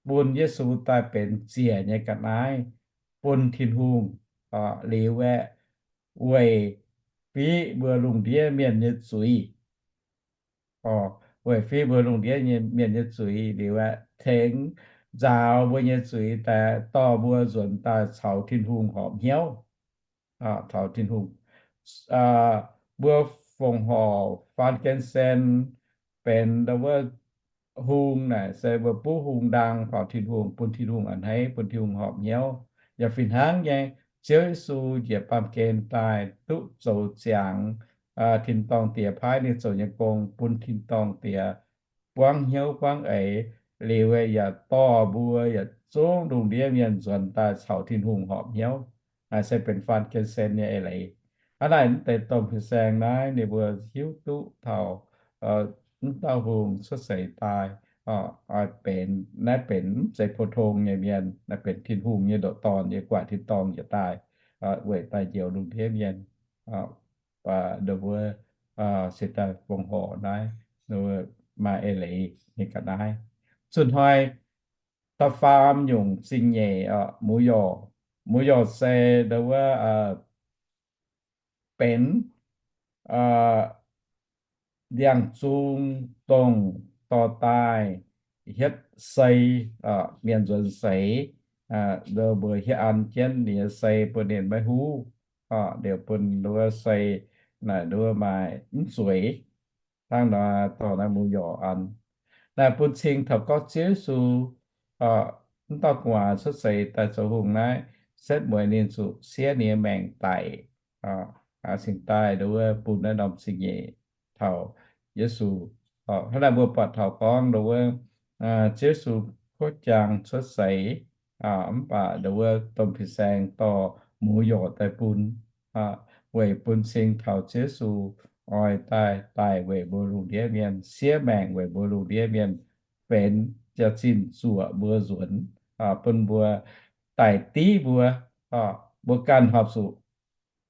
bun Yesu daaih benx ziec nyei ga'naaiv bun Tin-Hungh liuz aeqv, weic fiqv mbuo lungh ndiev mienh nyei zuiz. Weic fiqv mbuo lungh ndiev mienh nyei zuiz liuz aeqv, tengx nzaaux mbuo nyei zuiz daaih dorh mbuo nzuonx daaih caux Tin-Hungh horpc hnyouv, caux Tin-Hungh. Mbuo fongc horc ฟรานเกนเซน benx ndau wuov hungh naaic se mbuo buov hungh ndaang faaux Tin-Hungh, bun Tin-Hungh a'hneiv, bun Tin-Hungh horpc hnyouv. Yaac fih hnangv nyei, Ziouv Yesu njiec baamh gen daaih duqv zoux ziangx tin-dorngh Diex paaiv ninh zoux nyei gong, bun tin-dorngh Diex buangv hnyouv buangv eix liuz, yaac dorh mbuo yietc zungv lungh ndiev mienh nzuonx daaih caux Tin-Hungh horpc hnyouv. Naaiv se benx ฟรานเกนเซน nyei eix leiz. Hnangv naaic, mv deix domh fin-saeng naaiv ninh mbuo hiuv duqv taux mv dauh hungh cuotv seix daaih, benx, naaiv benx mv zeiz pou-tong nyei mienh, naaiv benx Tin-Hungh nyei ndoqc Dorn, yiem gu'nguaaic tin-dorngh njiec daaih, weic daaih njoux lungh ndiev mienh. nduov mbuo se daaih fongc horc naaiv, maaih eix leiz nyei ga'naaiv. Zunh hnoi da'faam nyungc zingh-nyeic, muic-yorc, muic-yorc se nduov mbuo benx ndiangx-zung dongh dorh daaih hietv sei, mienh nzuonx seix, nduov mbuo hietv an jienv ninh nyei sei bun ninh maiv huv, liuz bun nduov sei naaic nduov maaih mv zueiz. Hnangv nor dorh naaiv muic-yorc an. Naaiv bun cing taux gorngv Ziouv Yesu mv dauh gu'nguaaz cuotv seix daaih zoux hungh naaiv, setv mueiz ninh zuqc siev ninh nyei maengc daic, cingx daaih nduov bun naaiv norm zingh-nyeic taux Yesu. Hnangv naaic mbuo buatc taux gorngv nduov Ziouv Yesu kuov jaang cuotv seix, mv baac nduov domh fin-saeng dorh muic-yorc daaih bun, weic bun cing taux Ziouv Yesu oix daaih daic weic mbuo lungh ndiev mienh, siev maengc weic mbuo lungh ndiev mienh, benx jaax-zinh zuoqc mbuo nzuonx, bun mbuo daic div mbuo, mbuo ganh horpc zuqc,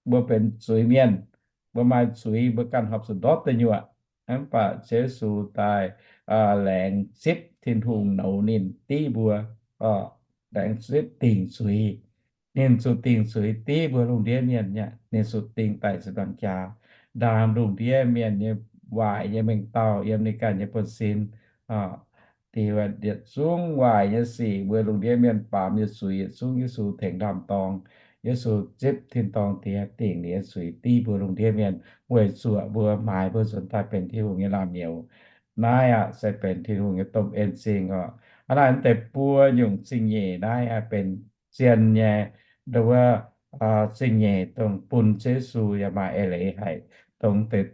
mbuo benx zuiz-mienh, mbuo maaih zuiz, mbuo ganh horpc zuqc ndortv deic nyuoqc. Mv baac Ziouv Yesu daaih laengz zipv Tin-Hungh nouz ninh div mbuo, laengz zipv dingc zuiz. Ninh zuqc dingc zuiz div mbuo lungh ndiev mienh, ninh zuqc dingc daic ziepc nzaangc jaax, ndaam lungh ndiev mienh nyei waaic nyei mengh dauh yiem ninh ganh nyei buonv-sin. Diuh yietc zungv waaic nyei sic, mbuo lungh ndiev mienh baamz nyei zuiz, yietc zungv Yesu tengx ndaam-dorng. Yesu zipv tin-dorngh diex dingc ninh nyei zuiz div mbuo lungh ndiev mienh, weic zuoqc mbuo, maaiz mbuo nzuonx daaih benx Tin-Hungh nyei laangz nyouz. Naaiv aqc se benx Tin-Hungh nyei domh en zingh oc. Hnangv naaiv deix buo nyungc zingh-nyeic naaiv benx zien nyei, nduov, zingh-nyeic dongh bun Ziouv Yesu yaac maaih eix leiz haic, dongh deix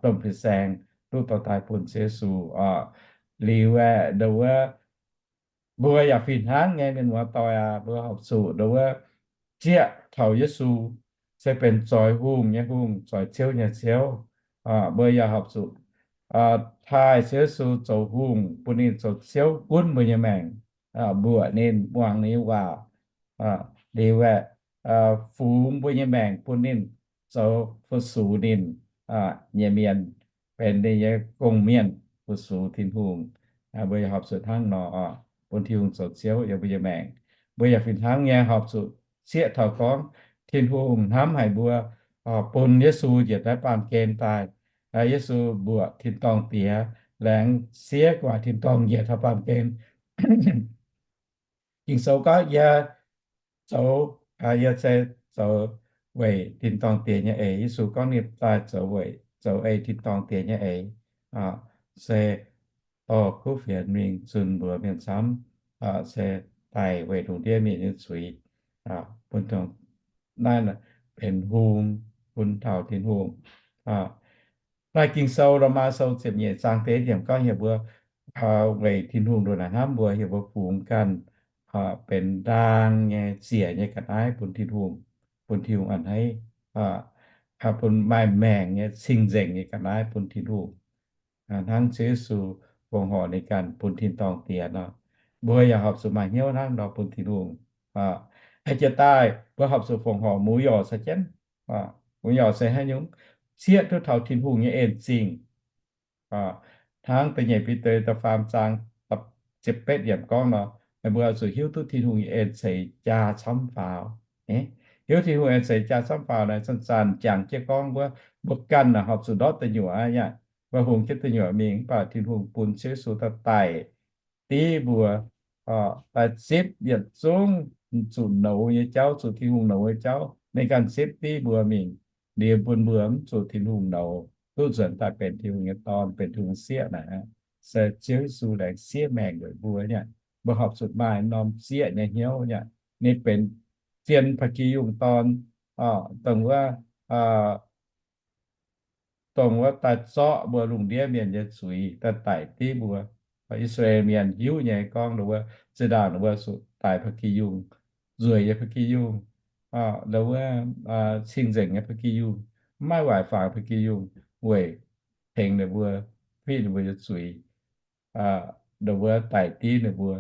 domh fin-saeng duqv dorh daaih bun Ziouv Yesu oc. Liuz aeqv, nduov, mbuo yaac fih hnangv nyei, mienh muoz-doic aac, mbuo horpc zuqc nduov zieqc taux Yesu se benx zoix hungh nyei Hungh, zoix ziouv nyei Ziouv. Mbuo yaac horpc zuqc taaih Ziouv Yesu zoux hungh, bun ninh zoux Ziouv gunv mbuo nyei maengc, mbuoqc ninh, muangx ninh nyei waac, liuz aeqv, fungx mbuo nyei maengc bun ninh zoux fu-sux ninh nyei mienh, benx ninh nyei gong-mienh fu-sux Tin-Hungh. Mbuo yaac horpc zuqc hnangv nor bun Tin-Hungh zoux Ziouv yiem mbuo nyei maengc. Mbuo yaac fih hnangv nyei horpc zuqc zieqc taux gorngv Tin-Hungh hnamv haic mbuo, bun Yesu njiec naaiv baamh gen daaih. Yesu mbuoqc tin-dorngh diex, laengz siev gu'nguaaic tin-dorngh njiec taux baamh gen. Ging-Sou gorngv yie zoux, yie se zoux weic tin-dorngh diex nyei eix. Yesu gorngv ninh daaih zoux weic, zoux ei tin-dorngh diex nyei eix, se dorh kuv fienx mingh zunh mbuox mienh camv, se daic weic lungh ndiev mienh nyei zuiz, bun dongh naaiv benx hungh bun taux Tin-Hungh. Naaiv Ging-Sou, Lomaa Sou ziepc nyeic zaang deix yiemc gorngv heuc mbuo weic Tin-Hungh ndongc naaic hnamv mbuo, heuc mbuo fungx ganh benx ndaang nyei ziec nyei ga'naaiv bun Tin-Hungh, bun Tin-Hungh a'hneiv, bun maaih maengc nyei cing-nzengc nyei ga'naaiv bun Tin-Hungh, hnangv Ziouv Yesu fongc horc ninh ganh bun tin-dorngh diex nor. Mbuo yaac horpc zuqc maaih hnyouv hnangv nor bun Tin-Hungh. Aengx jiex daaih mbuo horpc zuqc fongc horc muic-yorc caux jienv. Muic-yorc se haaix nyungc? Zieqv duqv taux Tin-Hungh nyei en zingh. Hnangv da'nyeic Bide da'faam zaang ziepc betv yiemc gorngv nor, meih mbuo oix zuqc hiuv duqv Tin-Hungh nyei en ceix jaa camv faaux. Hiuv Tin-Hungh en ceix jaa camv faaux naaic, zanc-zanc jangx jienv gorngv wuov, mbuo ganh naaic horpc zuqc ndortv deic nyuoqc aqv, mbuo hungx jienv deic nyuoqc mingh, mv baac Tin-Hungh bun Ziouv Yesu daaih daic div mbuo, daaih zipv yietc zungv zuqc nouz nyei jauv, zuqc Tin-Hungh nouz nyei jauv, ninh ganh zipv div mbuo mingh, liemh bun mbuo mv zuqc Tin-Hungh nouz, duqv nzuonx daaih benx Tin-Hungh nyei dorn, benx Tin-Hungh sieqv naaic, se Ziouv Yesu laengz siev maengc weic mbuo nyei. Mbuo horpc zuqc maaih norm sieqv nyei hnyouv nyei. Ninh benx zien ba'gi yungh dorn, dongh wuov, dongh wuov daaih zorqv mbuo lungh ndiev mienh nyei zuiz, daaih daic div mbuo. I^saa^laa^en Mienh hiuv nyei gorngv wuov, zinh ndaangc mbuo zuqc daic ba'gi yungh, nzueic nyei ba'gi yungh, wuov, cing-nzengc nyei ba'gi yungh, mv maaih waaic fangx ba'gi yungh, weic tengx ninh mbuo, fiqv ninh mbuo nyei zuiz, ninh mbuo daic div ninh mbuo.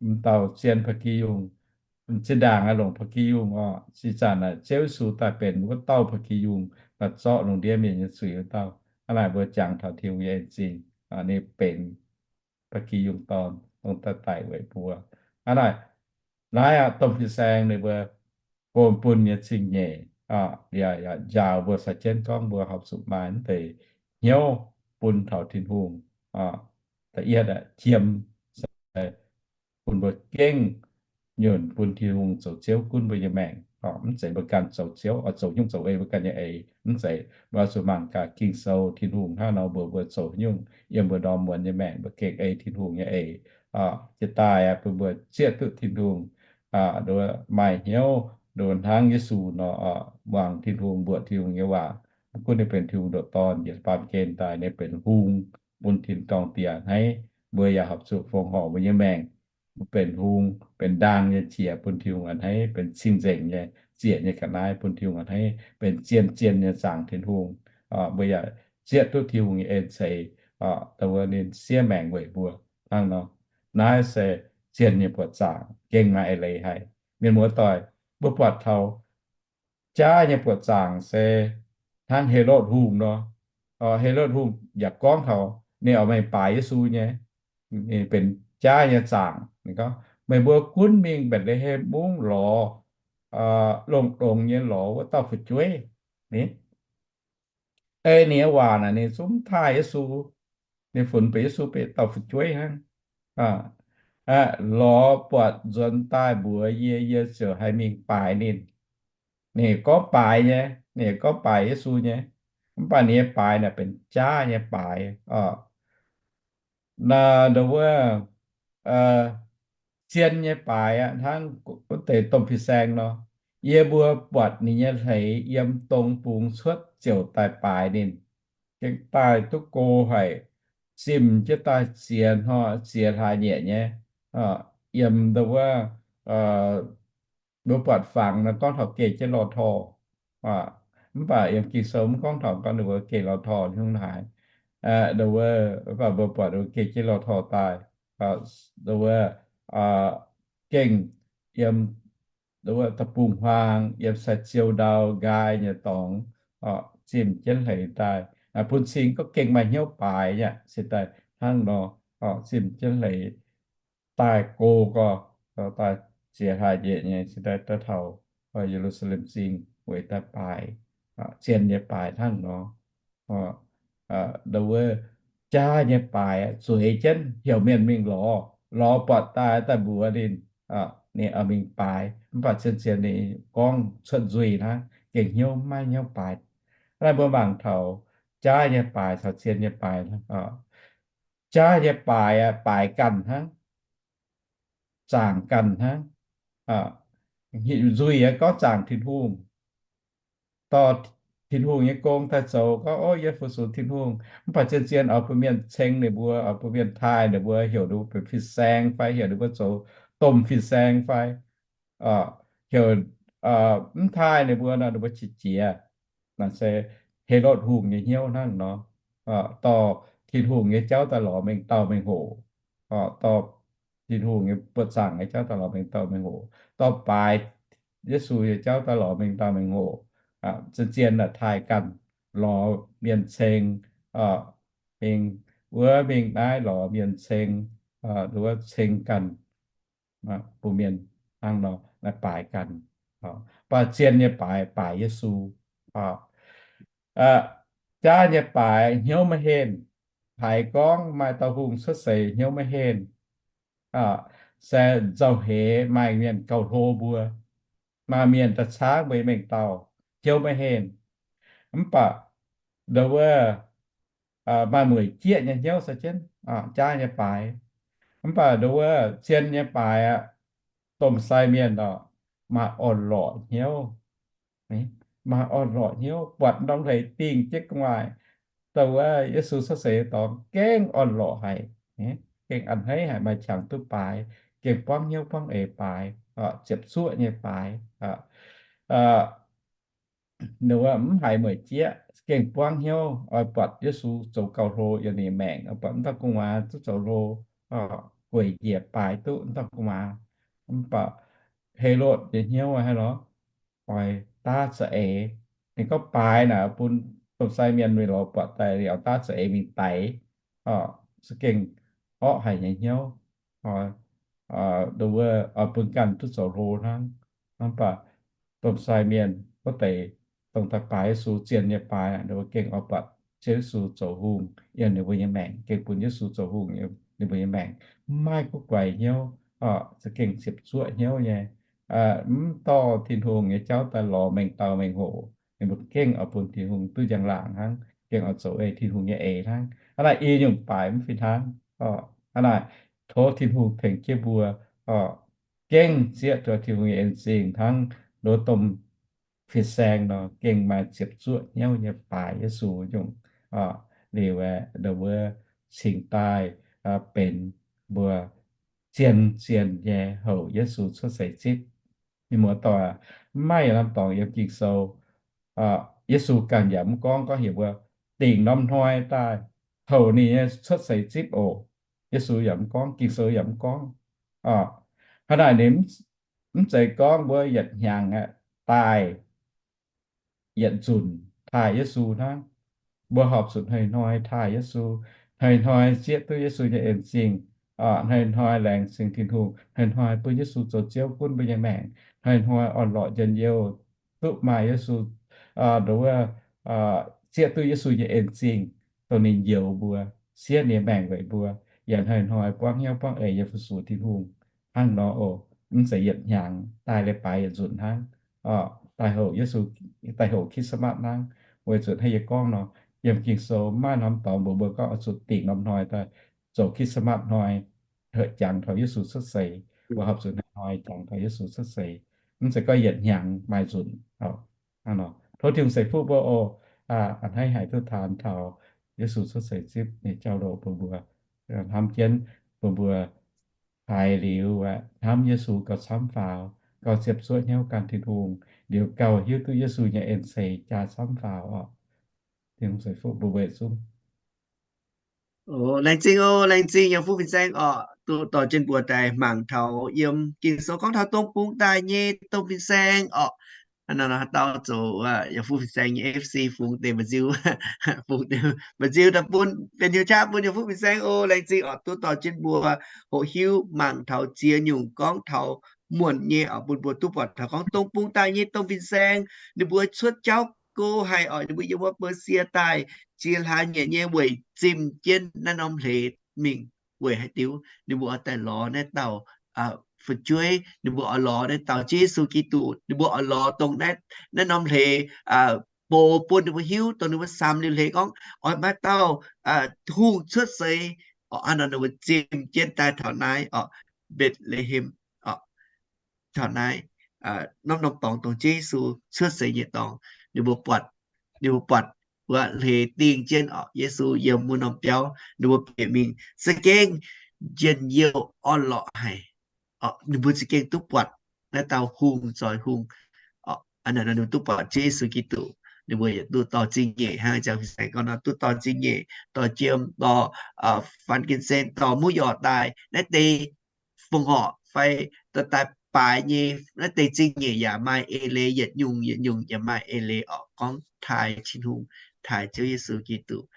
M'dauh zien ba'gi yungh zinh ndaangc aah, longc ba'gi yungh oc. Ih zanc naaic Ziouv Yesu daaih benx wuov dauh ba'gi yungh, daaih zorqv lungh ndiev mienh nyei zuiz wuov dauh. Hnangv naaic mbuo jangx taux Tin-Hungh nyei en zingh, ninh benx ba'gi yungh dorn, dongh daaih daic weic mbuo. Hnangv naaic, naaiv aqv, domh fin-saeng ninh mbuo bun bun nyei cing-nyeic, yaac njaaux mbuo caux jienv gorngv mbuo horpc zuqc maaih mv deix hnyouv bun taux Tin-Hungh. Da'yietv aqv, jiem, bun mbuo gengh nyunc bun Tin-Hungh zoux Ziouv gunv mbuo nyei maengc. Mv zeiz mbuo ganh zoux Ziouv, oix zoux nyungc zoux ei mbuo ganh nyei eix. Mv zeiz, mbuo zuqc mangc gaax Ging-Sou, Tin-Hungh hnangv nor mbuox mbuo zoux nyungc yiem mbuo ndorm muonz nyei maengc, mbuo gengh ei Tin-Hungh nyei eix. Jiex daaih bun mbuo zieqv duqv Tin-Hungh, maaih hnyouv nduov hnangv Yesu nor, muangx Tin-Hungh, mbuoqc Tin-Hungh nyei waac. Mv gunv ninh benx Tin-Hungh ndoqc Dorn, yiem baamh gen daaih ninh benx hung bun tin-dorngh diex hneiv, mbuo yaac horpc zuqc fongc horc mbuo nyei maengc, mbuo benx hung, benx ndaang nyei qiex bun Tin-Hungh a'hneiv, benx cing-nzengc nyei zieqc nyei ga'naaiv bun Tin-Hungh a'hneiv, benx zien-zien nyei zaangc Tin-Hungh. Mbuo yaac zieqv duqv Tin-Hungh nyei en ceix, dongh wuov ninh siev maengc weic mbuo hnangv nor. Naaiv se zien nyei buoqc zaangc, gengh maaih eix leiz haic. Mienh muoz-doic, mbuo buatc taux jaav nyei buoqc zaangc se hnangv Helotv Hungh nor. Helotv Hungh yaac gorngv taux ninh oix mingh baaix Yesu nyei, ninh benx jaav nyei zaangc. Ninh gorngv, meih mbuo gunv mingh Mbetc^le^hem Mungv lorz longx-longx nyei lorz wuov dauh fu'jueiv. Ei ninh nyei waac naaic ninh zungv taaih Yesu. Ninh funx benx Yesu benx dauh fu'jueiv hnangv. Lorz buatc nzuonx daaih mbuox yie, yie ziouc haih mingh baaix ninh. Ninh gorngv baaix nyei, ninh gorngv baaix Yesu nyei. Mv baac ninh nyei baaix naaic benx jaav nyei baaix. Nduov wuov, zien nyei baaix aqv, hnangv wuov deix domh fin-saeng nor. Yie mbuo buatc ninh nyei hleix yiem dong bungx cuotv ziouc daaih baaix ninh. Gengh daaih duqv go haic, zimh jienv daaih ziex hnoi ziex hlaax nyieqc nyei. Yiem nduov wuov, mbuo buatc fangx nor gorngv taux geh jienv lorh torh. Mv baac yiem Ging-Sou mv gorngv taux gorngv ninh mbuo geh lorh torh hnangv haaix. Nduov wuov, mv baac mbuo buatc ninh mbuo geh jienv lorh torh daaih. Nduov wuov, gengh yiem nduov wuov da'bungh huaang, yiem sai-ziou ndau nqaai nyei dorngx, zimh jienv hleix daaih. Bun cing gorngv gengh maaih hnyouv baaix nyei, se daaih hnangv nor, zimh jienv hleix daaih go gorx, daaih ziex hlaax nyieqc nyei, se daaih daaih taux Ye^lu^saa^lem Zingh weic daaih baaix, zien nyei baaix hnangv nor. Nduov wuov, jaav nyei baaix zueiz jienv heuc mienh mingh lorz, lorz buatc daaih, daaih mbuox ninh, ninh oix mingh baaix. Mv baac zien-zien ninh gorngv cuotv nzuih hnangv, gengh hnyouv maiv hnyouv baaix. Naaiv mbuo mangc taux jaav nyei baaix caux zien nyei baaix. Jaav nyei baaix, baaix ganh hnangv, zaangc ganh hnangv. Nzuih aeqv, gorngv zaangc Tin-Hungh, dorh Tin-Hungh nyei gong daaih zoux, gorngv, Ov, yie fu-sux Tin-Hungh. Mv baac zien-zien oix bun mienh ceng ninh mbuo, oix bun mienh taaih ninh mbuo, heuc ninh mbuo benx fin-saeng fai heuc ninh mbuo zoux domh fin-saeng fai, heuc mv taaih ninh mbuo nor, ninh mbuo qiex jiez. Naaiv se Helotv Hungh nyei hnyouv hnangv nor. Dorh Tin-Hungh nyei jauv daaih lorz mengh dauh mengh hoc, dorh Tin-Hungh nyei buoqc zaangc nyei jauv daaih lorz mengh dauh mengh hoc, dorh baaix Yesu nyei jauv daaih lorz mengh dauh mengh hoc. Zien-zien naaic taaih ganh, lorz mienh ceng, mingh wuov mingh naaiv lorz mienh ceng, wuov ceng ganh, bun mienh hnangv nor naaiv baaix ganh. Mv baac zien nyei baaix, baaix Yesu. Jaav nyei baaix hnyouv maiv henh. Haiz gorngv maaih dauh hungh cuotv seix hnyouv maiv henh. Se nzauh heix maaih mienh gauh hlo mbuo, maaih mienh daaih caangv mbuo mengh dauh, hnyouv maiv henh. Mv baac nduov wuov, maaih mueic jieqv nyei hnyouv se jienv jaav nyei baaix. Mv baac nduov wuov, zien nyei baaix aqv, domh sai mienh oc, maaih orn-lorqc hnyouv. Maaih orn-lorqc hnyouv, buatc norm hleix dingh jienv gu'nguaaic, dongh wuov Yesu cuotv seix dorngx gengh orn-lorqc haic, gengh a'hneiv haic, maaih qangx duqv baaix, gengh buangv hnyouv buangv eix baaix, ziepc zuoqv nyei baaix. Nduov wuov, mv haiz mueic jieqv, gengh buangv hnyouv oix buatc Yesu zoux gauh hlo yiem ninh maengc, oix buatc mv dauh gu'nguaaz duqv zoux hlo, gueic njiec baaix duqv mv dauh gu'nguaaz. Mv baac Helotv nyei hnyouv haic lorqc, oix daav za'eix. Ninh gorngv baaix naaic bun domh sai mienh mingh lorz buatc daaih, ninh oix daav za'eix mingh daix, za'gengh orqv haic nyei hnyouv, nduov wuov oix bun ganh duqv zoux hlo hnangv. Mv baac domh sai mienh wuov deix dongh daaih baaix Yesu, zien nyei baaix, ninh mbuo gengh oix buatc Ziouv Yesu zoux hungh yiem ninh mbuo nyei maengc, gengh bun Yesu zoux hungh yiem ninh mbuo nyei maengc, mv maaih guv guaix hnyouv, za'gengh ziepc zuoqv hnyouv nyei, mv dorh Tin-Hungh nyei jauv daaih lorz mengh dauh mengh hoc. Ninh mbuo gengh oix bun Tin-Hungh duqv njang-laangc hnangv, gengh oix zoux ei Tin-Hungh nyei eix hnangv. Hnangv naaic i nyungc baaix mv fih hnangv. Hnangv naaic, tov Tin-Hungh tengx jienv mbuo gengh zieqv duqv Tin-Hungh nyei en zingh hnangv nduov domh fin-saeng nor, gengh maaih ziepc zuoqv hnyouv nyei baaix Yesu nyungc. Liuz aeqv, nduov wuov cingx daaih benx mbuo zien zien nyei houc Yesu cuotv seix zipv. Mienh muoz-doic, mv maaih yietc norm dorngx yiem Ging-Sou, Yesu ganh yaac mv gorngv, gorngv heuc mbuo dingc norm hnoi daaih houc ninh nyei cuotv seix zipv oc. Yesu yaac mv gorngv, Ging-Sou yaac mv gorngv. Hnangv naaic ninh mv zeiz gorngv mbuo yietc hnyangx aeqv, daaih yietc nzunc taaih Yesu hnangv. Mbuo horpc zuqc hnoi-hnoi taaih Yesu, hnoi-hnoi zieqv duqv Yesu nyei en zingh, hnoi-hnoi laengz zingh Tin-Hungh, hnoi-hnoi bun Yesu zoux Ziouv gunv mbuo nyei maengc, hnoi-hnoi orn-lorqc njien-youh duqv maaih Yesu, nduov wuov, zieqv duqv Yesu nyei en zingh, dongh ninh njoux mbuo, siev ninh nyei maengc weic mbuo, yaac hnoi-hnoi buangv hnyouv buangv eix nyei fu-sux Tin-Hungh hnangv nor oc. Mv zeiz yietc hnyangx daaih leiz-baaix yietc nzunc hnangv, daaih houc Yesu, daaih houc Christmas hnangv. Weic zuqc hnangv yie gorngv nor, yiem Ging-Sou mv maaih norm dorngx mbuox mbuo gorngv oix zuqc dingc norm hnoi daaih zoux Christmas hnoi, heuc jangx taux Yesu cuotv seix. Mbuo horpc zuqc hnoi-hnoi jangx taux Yesu cuotv seix. Mv zeiz gorngv yietc hnyangx maaih nzunc. Tov Tin-Hungh ceix fuqv mbuo oc. A'hneiv haic duqv taanx taux Yesu cuotv seix zipv nyei jauv-louc bun mbuo hnamv jienv, bun mbuo haiz liuz aeqv, hnamv Yesu gauh camv faaux, gauh ziepc zuoqv hnyouv gan Tin-Hungh, liuz gauh hiuv duqv Yesu nyei en ceix jaa camv faaux oc. Tin-Hungh ceix fuqv mbuo weic zungv. Laengz zingh oc, laengz zingh yiem fuqv fin-saeng oc, duqv dorh jienv mbuo daaih mangc taux yiem Ging-Sou gorngv taux dongh bung daaih nyei domh fin-saeng oc. Hnangv nor haaix dauh zoux yiem fuqv fin-saeng nyei F C fungx deix mba'nziu, fungx deix mba'nziu daaih bun benx hnyouv qaqv bun yiem fuqv fin-saeng oc. Laengz zingh oc, duqv dorh jienv mbuo hoqc hiuv mangc taux ziex nyungc gorngv taux muonc nyei oc, bun mbuo duqv buatc taux gorngv dongh bung daaih nyei domh fin-saeng ninh mbuo cuotv jauv go haic oc. Ninh mbuo yiem wuov Beuxia daaih ziex hlaax nyeic nyei weic zimh jienv naaiv norm hleix mingh. Weic haaix diuc? Ninh mbuo oix daaih lorz naaiv dauh fu'jueiv, ninh mbuo oix lorz naaiv dauh Ziouv Yesu Giduc, ninh mbuo oix lorz dongh naaiv, naaiv norm hleix bou bun ninh mbuo hiuv, dongh ninh mbuo samx liuz hleix gorngv oix maaih dauh hungh cuotv seix. Hnangv nor ninh mbuo zimh jienv daaih taux naaiv oc, Mbetc^le^hem oc, taux naaiv norm norm dorngx dongh Ziouv Yesu cuotv seix nyei dorngx. Ninh mbuo buatc, ninh mbuo buatc wuov hleix dingh jienv oc, Yesu yiem wuov norm biauv, ninh mbuo bieqc mingh za'gengh njien-youh orn-lorqc haic. Ninh mbuo za'gengh duqv buatc naaiv dauh hungh zoih hungh. Hnangv naaic nor ninh mbuo duqv buatc Ziouv Yesu Giduc, ninh mbuo yaac duqv dorh zingh nyeic hnangv jang fin-saeng gorngv nor, duqv dorh zingh nyeic, dorh jiem, dorh frankincense, dorh muv yorc daaih. Naaiv deix fongc horc fai dorh daaih baaix nyei naaiv deix zingh nyeic yaac maaih eix leiz, yietc nyungc yietc nyungc yaac maaih eix leiz oc. Gorngv taaih Tin-Hungh, taaih Ziouv Yesu Giduc.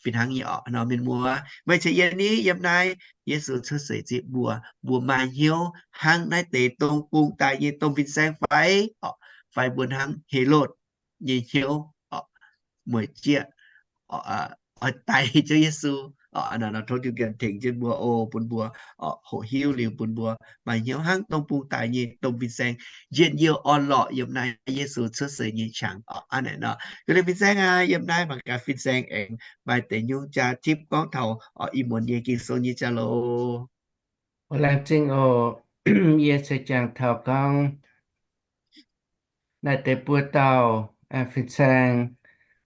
Fih hnangv nyei oc, nor mienh muoz, meih caux yie ni yiem naaiv, Yesu cuotv seix zipv mbuo, mbuo maaih hnyouv hnangv naaiv deix dongh bung daaih nyei domh fin-saeng fai oc, fai mbuo hnangv Helotv nyei hnyouv oc, mueic jieqv oix daix Ziouv Yesu oc. Nor tov Tin-Hungh ganh tengx jienv mbuo oc, bun mbuo hoqc hiuv liuz bun mbuo maaih hnyouv hnangv dongh bung daaih nyei domh fin-saeng, njien-youh orn-lorqc yiem naaiv Yesu cuotv seix nyei qangx oc. Hnangv naaic nor, ga'naaiv liuz fin-saeng aac, yiem naaiv mangc gaax fin-saeng aengx maaih deix nyungc jaa tipv gorngv taux ih muonz nyei Ging-Sou nyei jauv-louc. Laengz zingh oc. Yie se jangx taux gorngv naaiv deix buo dauh fin-saeng,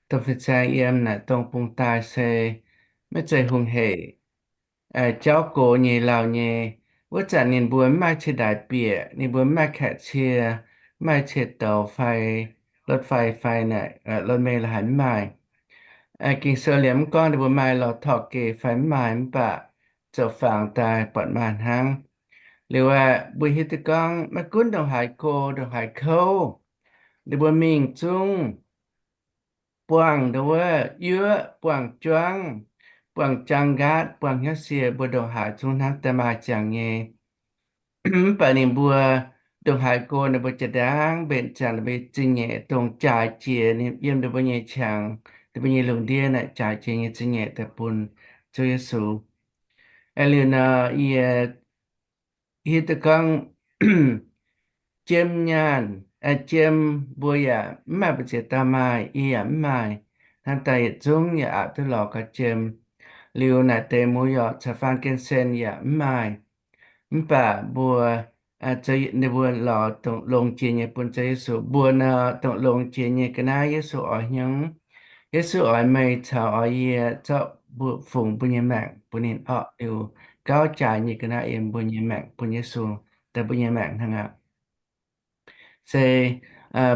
domh fin-saeng yiem naaic dongh bung daaih se maiv zeiz hungh heic, jauv gox nyei lauh nyei. Wuov zanc ninh mbuo mv maaih cie-ndaix bieqc, ninh mbuo mv maaih kaeqc cie, mv maaih cie-douz fai รถไฟ fai naaic รถเมล์ la'haaix mv maaih. Ging-Sou liemh mv gorngv ninh mbuo maaih lorz torqv geh fai mv maaih, mv baac zoux fangx daaih buatc maaih hnangv. Liuz aeqv, mbuo hiuv duqv gorngv maiv gunv ndongc haaix go, ndongc haaix kouv, ninh mbuo mingh zungv buangh nduov yuoqv, buangh juangv, buangh jaang nqaatv, buangh hnyouv sie, mbuo ndongc haaix zungv hnangv daaih maaih ziangx nyei. Mv baac ninh mbuo ndongc haaix go ninh mbuo jiex ndaangc mbenc ziangx ninh mbuo zingh nyeic dongh jaaix jiex yiem ninh mbuo nyei qangx, ninh mbuo nyei lungh ndiev naaic jaaix jiex nyei zingh nyeic daaih bun Ziouv Yesu. Aeqv, liuz nor yie hiuv duqv gorngv jiem nyaanh, jiem mbuo yaac mv maaih mbu'ziex dauh maaih, yie yaac mv maaih. Hnangv daaih yietc zungv yaac aqc duqv lorz gauh jiem. Liuz naaic deix muoz-yorc caux faan gen sen yaac mv maaih. Mv baac mbuo, ninh mbuo lorz dongh longx jiex nyei bun Ziouv Yesu. Mbuo nor dongh longx jiex nyei ga'naaiv Yesu oix hnyouv. Yesu oix meih caux oix yie zorqv mbuo fungx mbuo nyei maengc bun ninh orqc. Liuz gauh jaaix nyei ga'naaiv yiem mbuo nyei maengc bun Yesu, daaih mbuo nyei maengc hnangv aqv. Se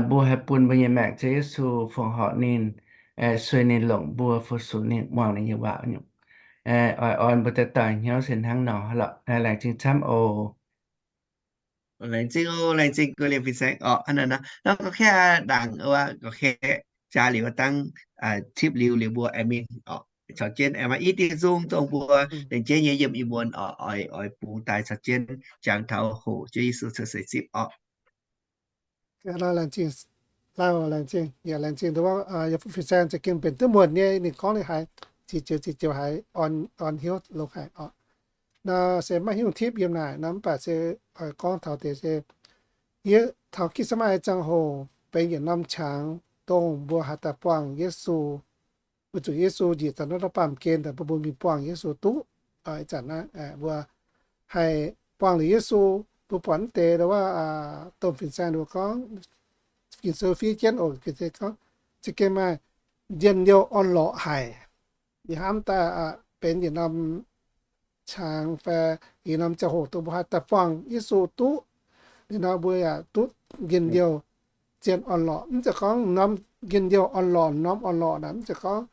mbuo haih bun mbuo nyei maengc Ziouv Yesu, fongc horc ninh, sueih ninh, longc mbuo, fu-sux ninh, muangx ninh nyei waac nyungc. Oix orn mbuo daaih daaih hnyouv se hnangv nor lorqc. Laengz zingh camv oc. Laengz zingh oc, laengz zingh go liemh fin-saeng orqc. Nor gorngv kaeqv ndaangc wuov, gorngv kaeqv jaax liuz dangv tipv liuz, liuz mbuo aengx mingh orqc, caux jienv aengx maaih i diuh nzung dongh mbuo laengz jienv nyei yiem ih muonz orqc, oix, oix bungx daaih caux jienv jangx taux hoqc Ziouv Yesu cuotv seix zipv orqc. Laengz zingh, laengz zingh, yaac laengz zingh wuov, yie fin-saeng za'gengh benx duqv muonc nyei, ninh gorngv ninh haiz ziqc joux ziqc joux haiz orn hnyouv longx haic orqc. Nor se maiv hiuv tipv yiem naaic nor, mv baac se oix gorngv taux deix se yie taux Christmas ziangh hoc benx yietc norm qangx dongh mbuo haih daaih buangh Yesu. Weic zuqc Yesu njiec taux naaiv baamh gen daaih bun mbuo mingh buangh Yesu duqv. Ih zanc naaiv mbuo haih buangh liuz Yesu, mbuo buatc mv deix wuov, domh fin-saeng ninh mbuo gorngv, Ging-Sou fiev jienv oc, gorngv za'gengh maaih njien-youh orn-lorqc haic. Yie hnamv daaih benx yietc norm qangx fai yietc norm ziangh hoc dongh mbuo haih daaih buangh Yesu duqv. Liuz nor mbuo yaac duqv njien-youh zien orn-lorqc. Mv zeiz gorngv norm njien-youh orn-lorqc, norm orn-lorqc naaic mv zeiz gorngv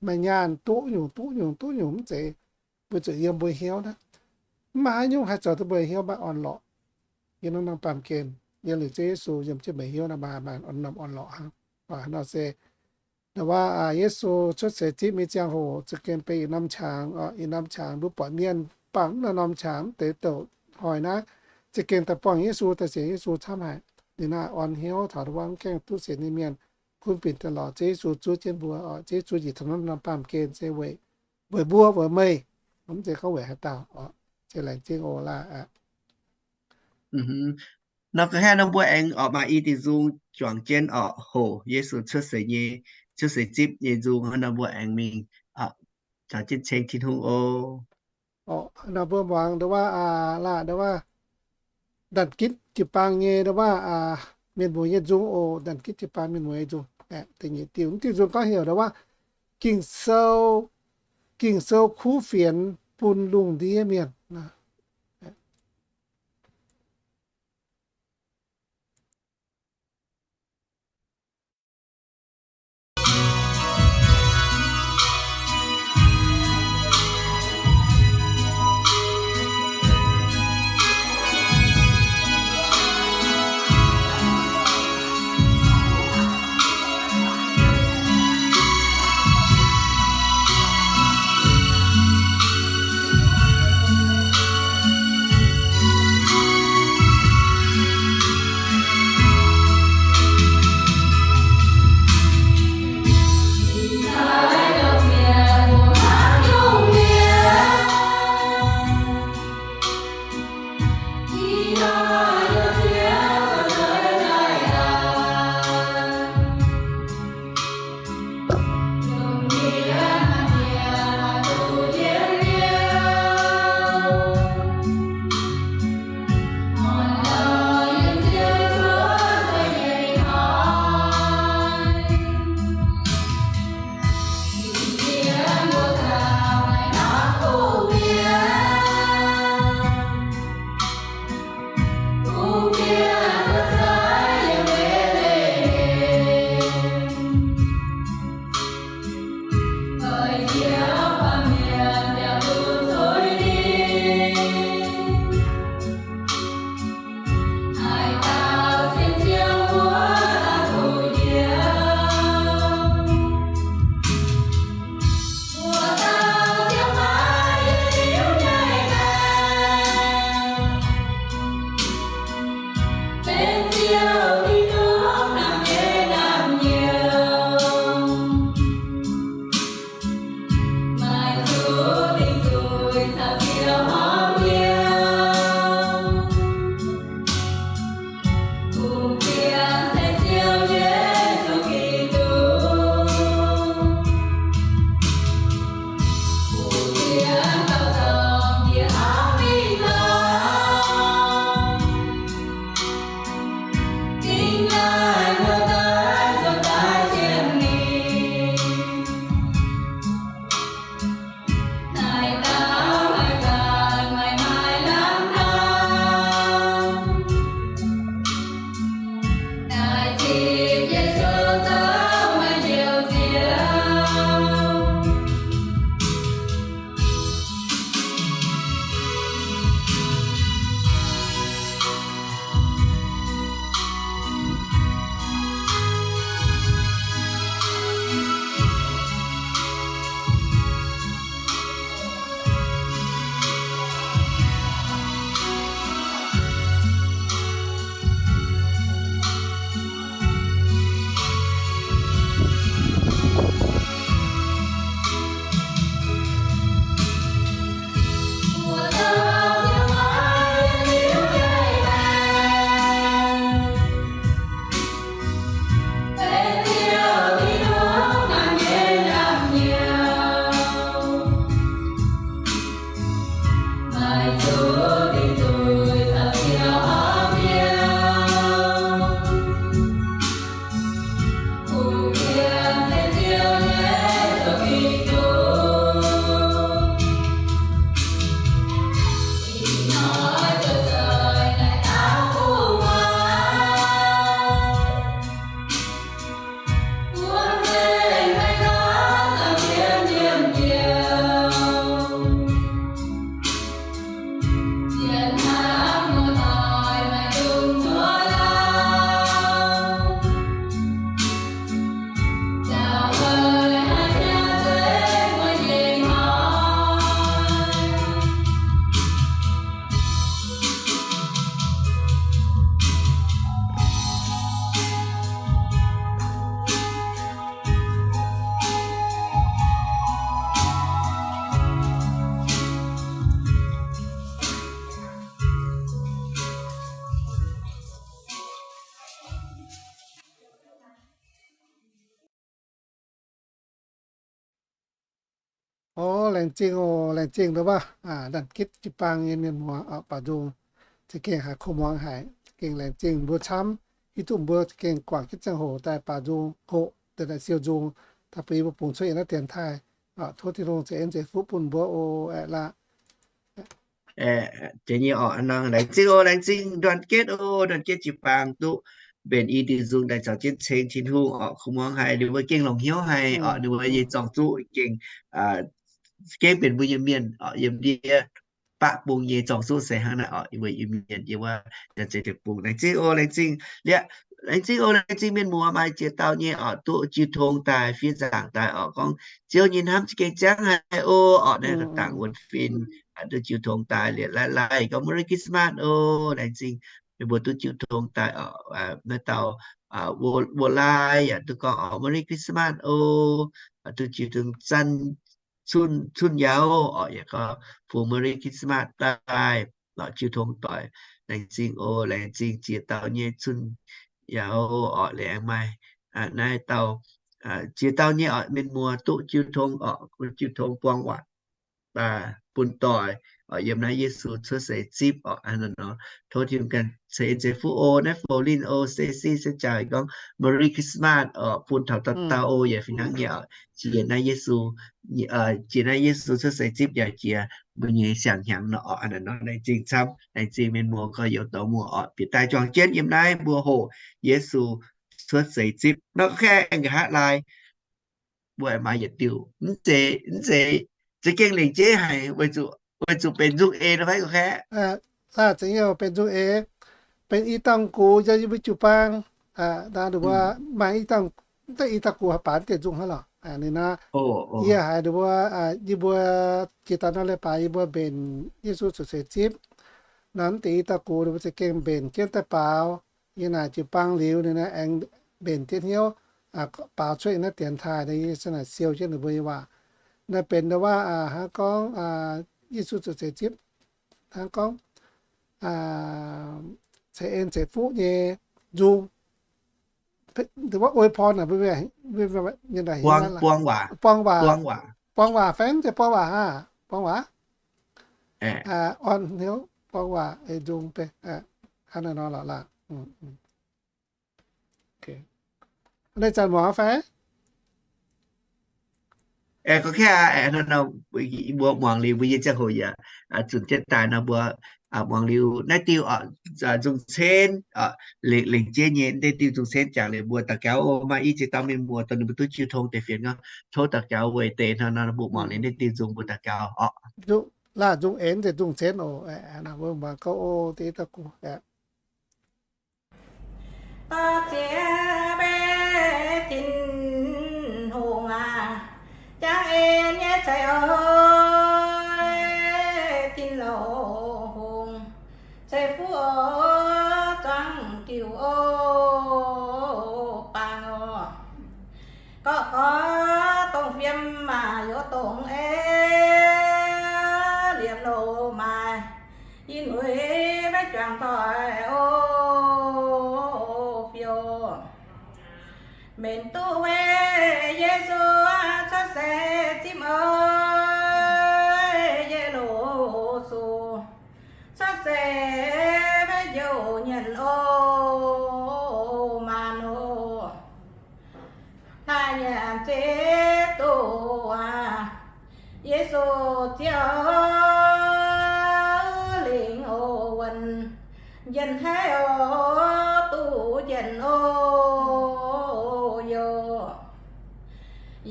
maaih nyaanh duqv nyungc, duqv nyungc, duqv nyungc, mv zeiz. Mbuo zuqc yiem mbuo hnyouv naaiv, mv maaih haaix nyungc haih zoux duqv mbuo hnyouv maaih orn-lorqc. Yiem naaiv norm baamh gen, yiem liuz Ziouv Yesu yiem jienv meih hnyouv naaiv maaih, maaih norm orn-lorqc hnangv. Nor se ndau wuov Yesu cuotv seix zipv nyei ziangh hoc za'gengh benx yietc norm qangx, yietc norm qangx mbuo buatc mienh buangh mv norm qangx mv deix douc hnoi naaiv, za'gengh daaih buangh Yesu, daaih sienx Yesu camv haic. Liuz naaiv orn hnyouv taux ndau wuov mv gaengh duqv sienx nyei mienh gunv binc daaih lorz Ziouv Yesu zuov jienv mbuo. Ziouv Yesu njiec taux naaiv norm baamh gen se weic, weic mbuo, weic meih, mv zeiz gorngv weic haaix dauh. Se laengz zingh oc laah. Nor ga'hlen nor mbuo aengx oix maaih i diuh nzung juangc jienv oc, hoqc Yesu cuotv seix nyei, cuotv seix zipv nyei nzung nor mbuo aengx mingh caux jienv ceng Tin-Hungh oc. Nor mbuo muangx ndau wuov laah, ndau wuov Ndanc Gitv Jiu-Baang nyei ndau wuov mienh muoz nyei nzung oc. Ndanc Gitv Jiu-Baang mienh muoz nyei nzung. Da'nyeic diuh, diuh nzung gorngv heuc ndau wuov Ging-Sou, Ging-Sou kuv fienx bun lungh ndiev mienh. O, laengz zingh o, laengz zingh ndau wuov, ndanc gitv jiu-baang nyei mienh muoz oc, baaux nzung, za'gengh haiz kuv muangx haic, za'gengh laengz zingh mbuo camv, hiuv duqv mbuo za'gengh guangc jienv ziangh hoc daaih baaux nzung hoqc deix naaic siou nzung, daaih bun yie mbuo bungx cuotv yiem naaiv dienx taaih. Tov Tin-Hungh ceix en ceix fuqv bun mbuo o, aeqv, laah. Jiex nyei oc, laengz zingh o, laengz zingh đoàn kết o, đoàn kết jiu-baang duqv mbenc i diuh nzung daaih caux jienv ceng Tin-Hungh oc. Kuv muangx haic, ninh mbuo gengh longc hnyouv haic oc, ninh mbuo nyei zorng-zuqv gengh gengh benx mbuo nyei mienh oc, yiem ndiev baqv bung nyei zorng-zuqv se hnangv naaiv oc, yie mbuo Iu-Mienh yiem wuov Janx-Zei Deic-Bung. Laengz zingh o, laengz zingh liepc, laengz zingh o, laengz zingh mienh muoz maaih ziex dauh nyei oc, duqv jiu tong daaih, fiev nzaangc daaih oc, gorngv Ziouv nyei hnamv za'gengh ziangv haic o oc. Naaiv dangh wuonx fin duqv jiu tong daaih liepc, laih laih gorngv Merry Christmas o. Laengz zingh mienh mbuo duqv jiu tong daaih oc. Naaiv dauh Wuov Lai yaac duqv gorngv oc, Merry Christmas o. Duqv jiu tong zanc Cun, Cun Yauz oc, yaac gorngv fungx Merry Christmas daaih oc, jiu tong doic. Laengz zingh o, laengz zingh ziex dauh nyei Cun Yauz oc. Laengz maaih naaiv dauh ziex dauh nyei oc, mienh muoz duqv jiu tong oc, jiu tong buang waac bun doic oc, yiem naaiv Yesu cuotv seix zipv oc. Tov Tin-Hungh ganh ceix en ceix fuqv o. Naaiv Fou Linh o, Stacy se jaaix gorngv Merry Christmas oc, bun taux dauh dauh o, yaac fih hnangv nyei oc. Jiex naaiv Yesu, jiex naaiv Yesu cuotv seix zipv yaac jiex mbuo nyei siang-hnyangx nor oc. Laengz zingh camv, laengz zingh mienh muoz gorx-youz dorh muoz oc, bieqc daaih juangc jienv yiem naaiv mbuo hoqc Yesu cuotv seix zipv nor. Kaeqv nqa'haav laai mbuo aengx maaih yietc diuh, mv zeiz, mv zeiz, za'gengh lengc jeiv haic, weic zuqc benx nzung eix nor fai gorngv kaeqv. Laah, za'gengh benx nzung eix, benx i dauh gux yiem yie mbuo jiu-baang. Naaiv mbuo maaih i dauh, mv daaih i dauh gux haih baac deix nzung hnangv lorqc. Ninh naaiv, yie haiz ninh mbuo, yie mbuo jiex daaih nor leiz-baaix yie mbuo mbenc Yesu cuotv seix zipv. Naaiv mv deix i dauh gux ninh mbuo za'gengh mbenc jienv daaih baaux yiem naaic jiu-baang liuz, ninh naaiv aengx mbenc jienv hnyouv baaux cuotv yiem naaiv dienx taaih, yie se naaic siou jienv ninh mbuo nyei waac. Naaiv benx ndau wuov hnangv gorngv Yesu cuotv seix zipv, hnangv gorngv ceix en ceix fuqv nyei nzung. Ndau wuov อวยพร naaic, buang waac, buang waac fai mv zeiz buang waac hnangv, buang waac, orn hnyouv buang waac ei nzung deix. Hnangv naaiv nor lorqc laah. Naaiv zanc muangx fai? Gorngv kaeqv aqv, mbuo muangx liuz mbuo yie ziangh hoc yaac zunc jienv daaih nor mbuo muangx liuz naaiv diuh nzung cenv, lengc jeiv nyei naaiv diuh nzung cenv jangx liuz mbuo daux gaux oc. Maaih i ziex dauh mienh muoz dongh ninh mbuo duqv jiu tong deix fienx gorngv tov daux gaux weic deix hnangv nor mbuo muangx liuz naaiv diuh nzung mbuo daux gaux oc. Laah, nzung eix, nzung cenv oc. Mbuo muangx gouv oc, deix dauh gux. Dorh ziex mbe Tin-Hungh aac, jangx en nyei ceix oc, Tin-Hungh, ceix fuqv oc, zuangx diuh oc, baang oc. Gorqv gorqv dongh fiem maac youz dongh ei, liemh loz maaih i muiz maiv juangc doic oc, fiou. Mbenc duqv weic Yesu cuotv seix zipv oc, yie loz-sux cuotv seix maiv njoux nyienc oc, maanc oc. Hlaax nyanc zeix doz aac, Yesu Ziouv lingc oc, wuonh njien-haiv oc, duqv njien-youh oc.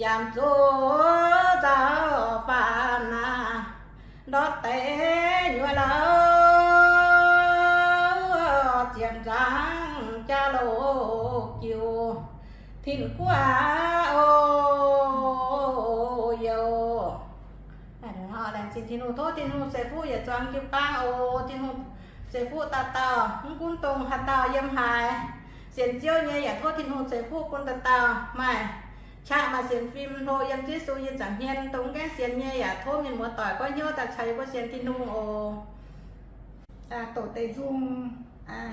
Yaac zuqc nzauh faanv aac, ndortv deix nyuoz lauh, ziepc nzaangc jaa-louh jiuc tin-guoqv oc, youh. Laengz zingh Tin-Hungh, tov Tin-Hungh ceix fuqv yietc zuangx jiu-baang oc. Tin-Hungh ceix fuqv dauh dauh, mv gunv dongh haaix dauh yiem haaix, sienx Ziouv nyei yaac tov Tin-Hungh ceix fuqv bun dauh dauh. Maaih qaqv maaih sienx fim hlo yiem Yesu nyei nza'hmien, dongh mv gaengh sienx nyei yaac tov mienh muoz doic goiv hnyouv daaih caux yie mbuo sienx Tin-Hungh oc. Doqc deix nzung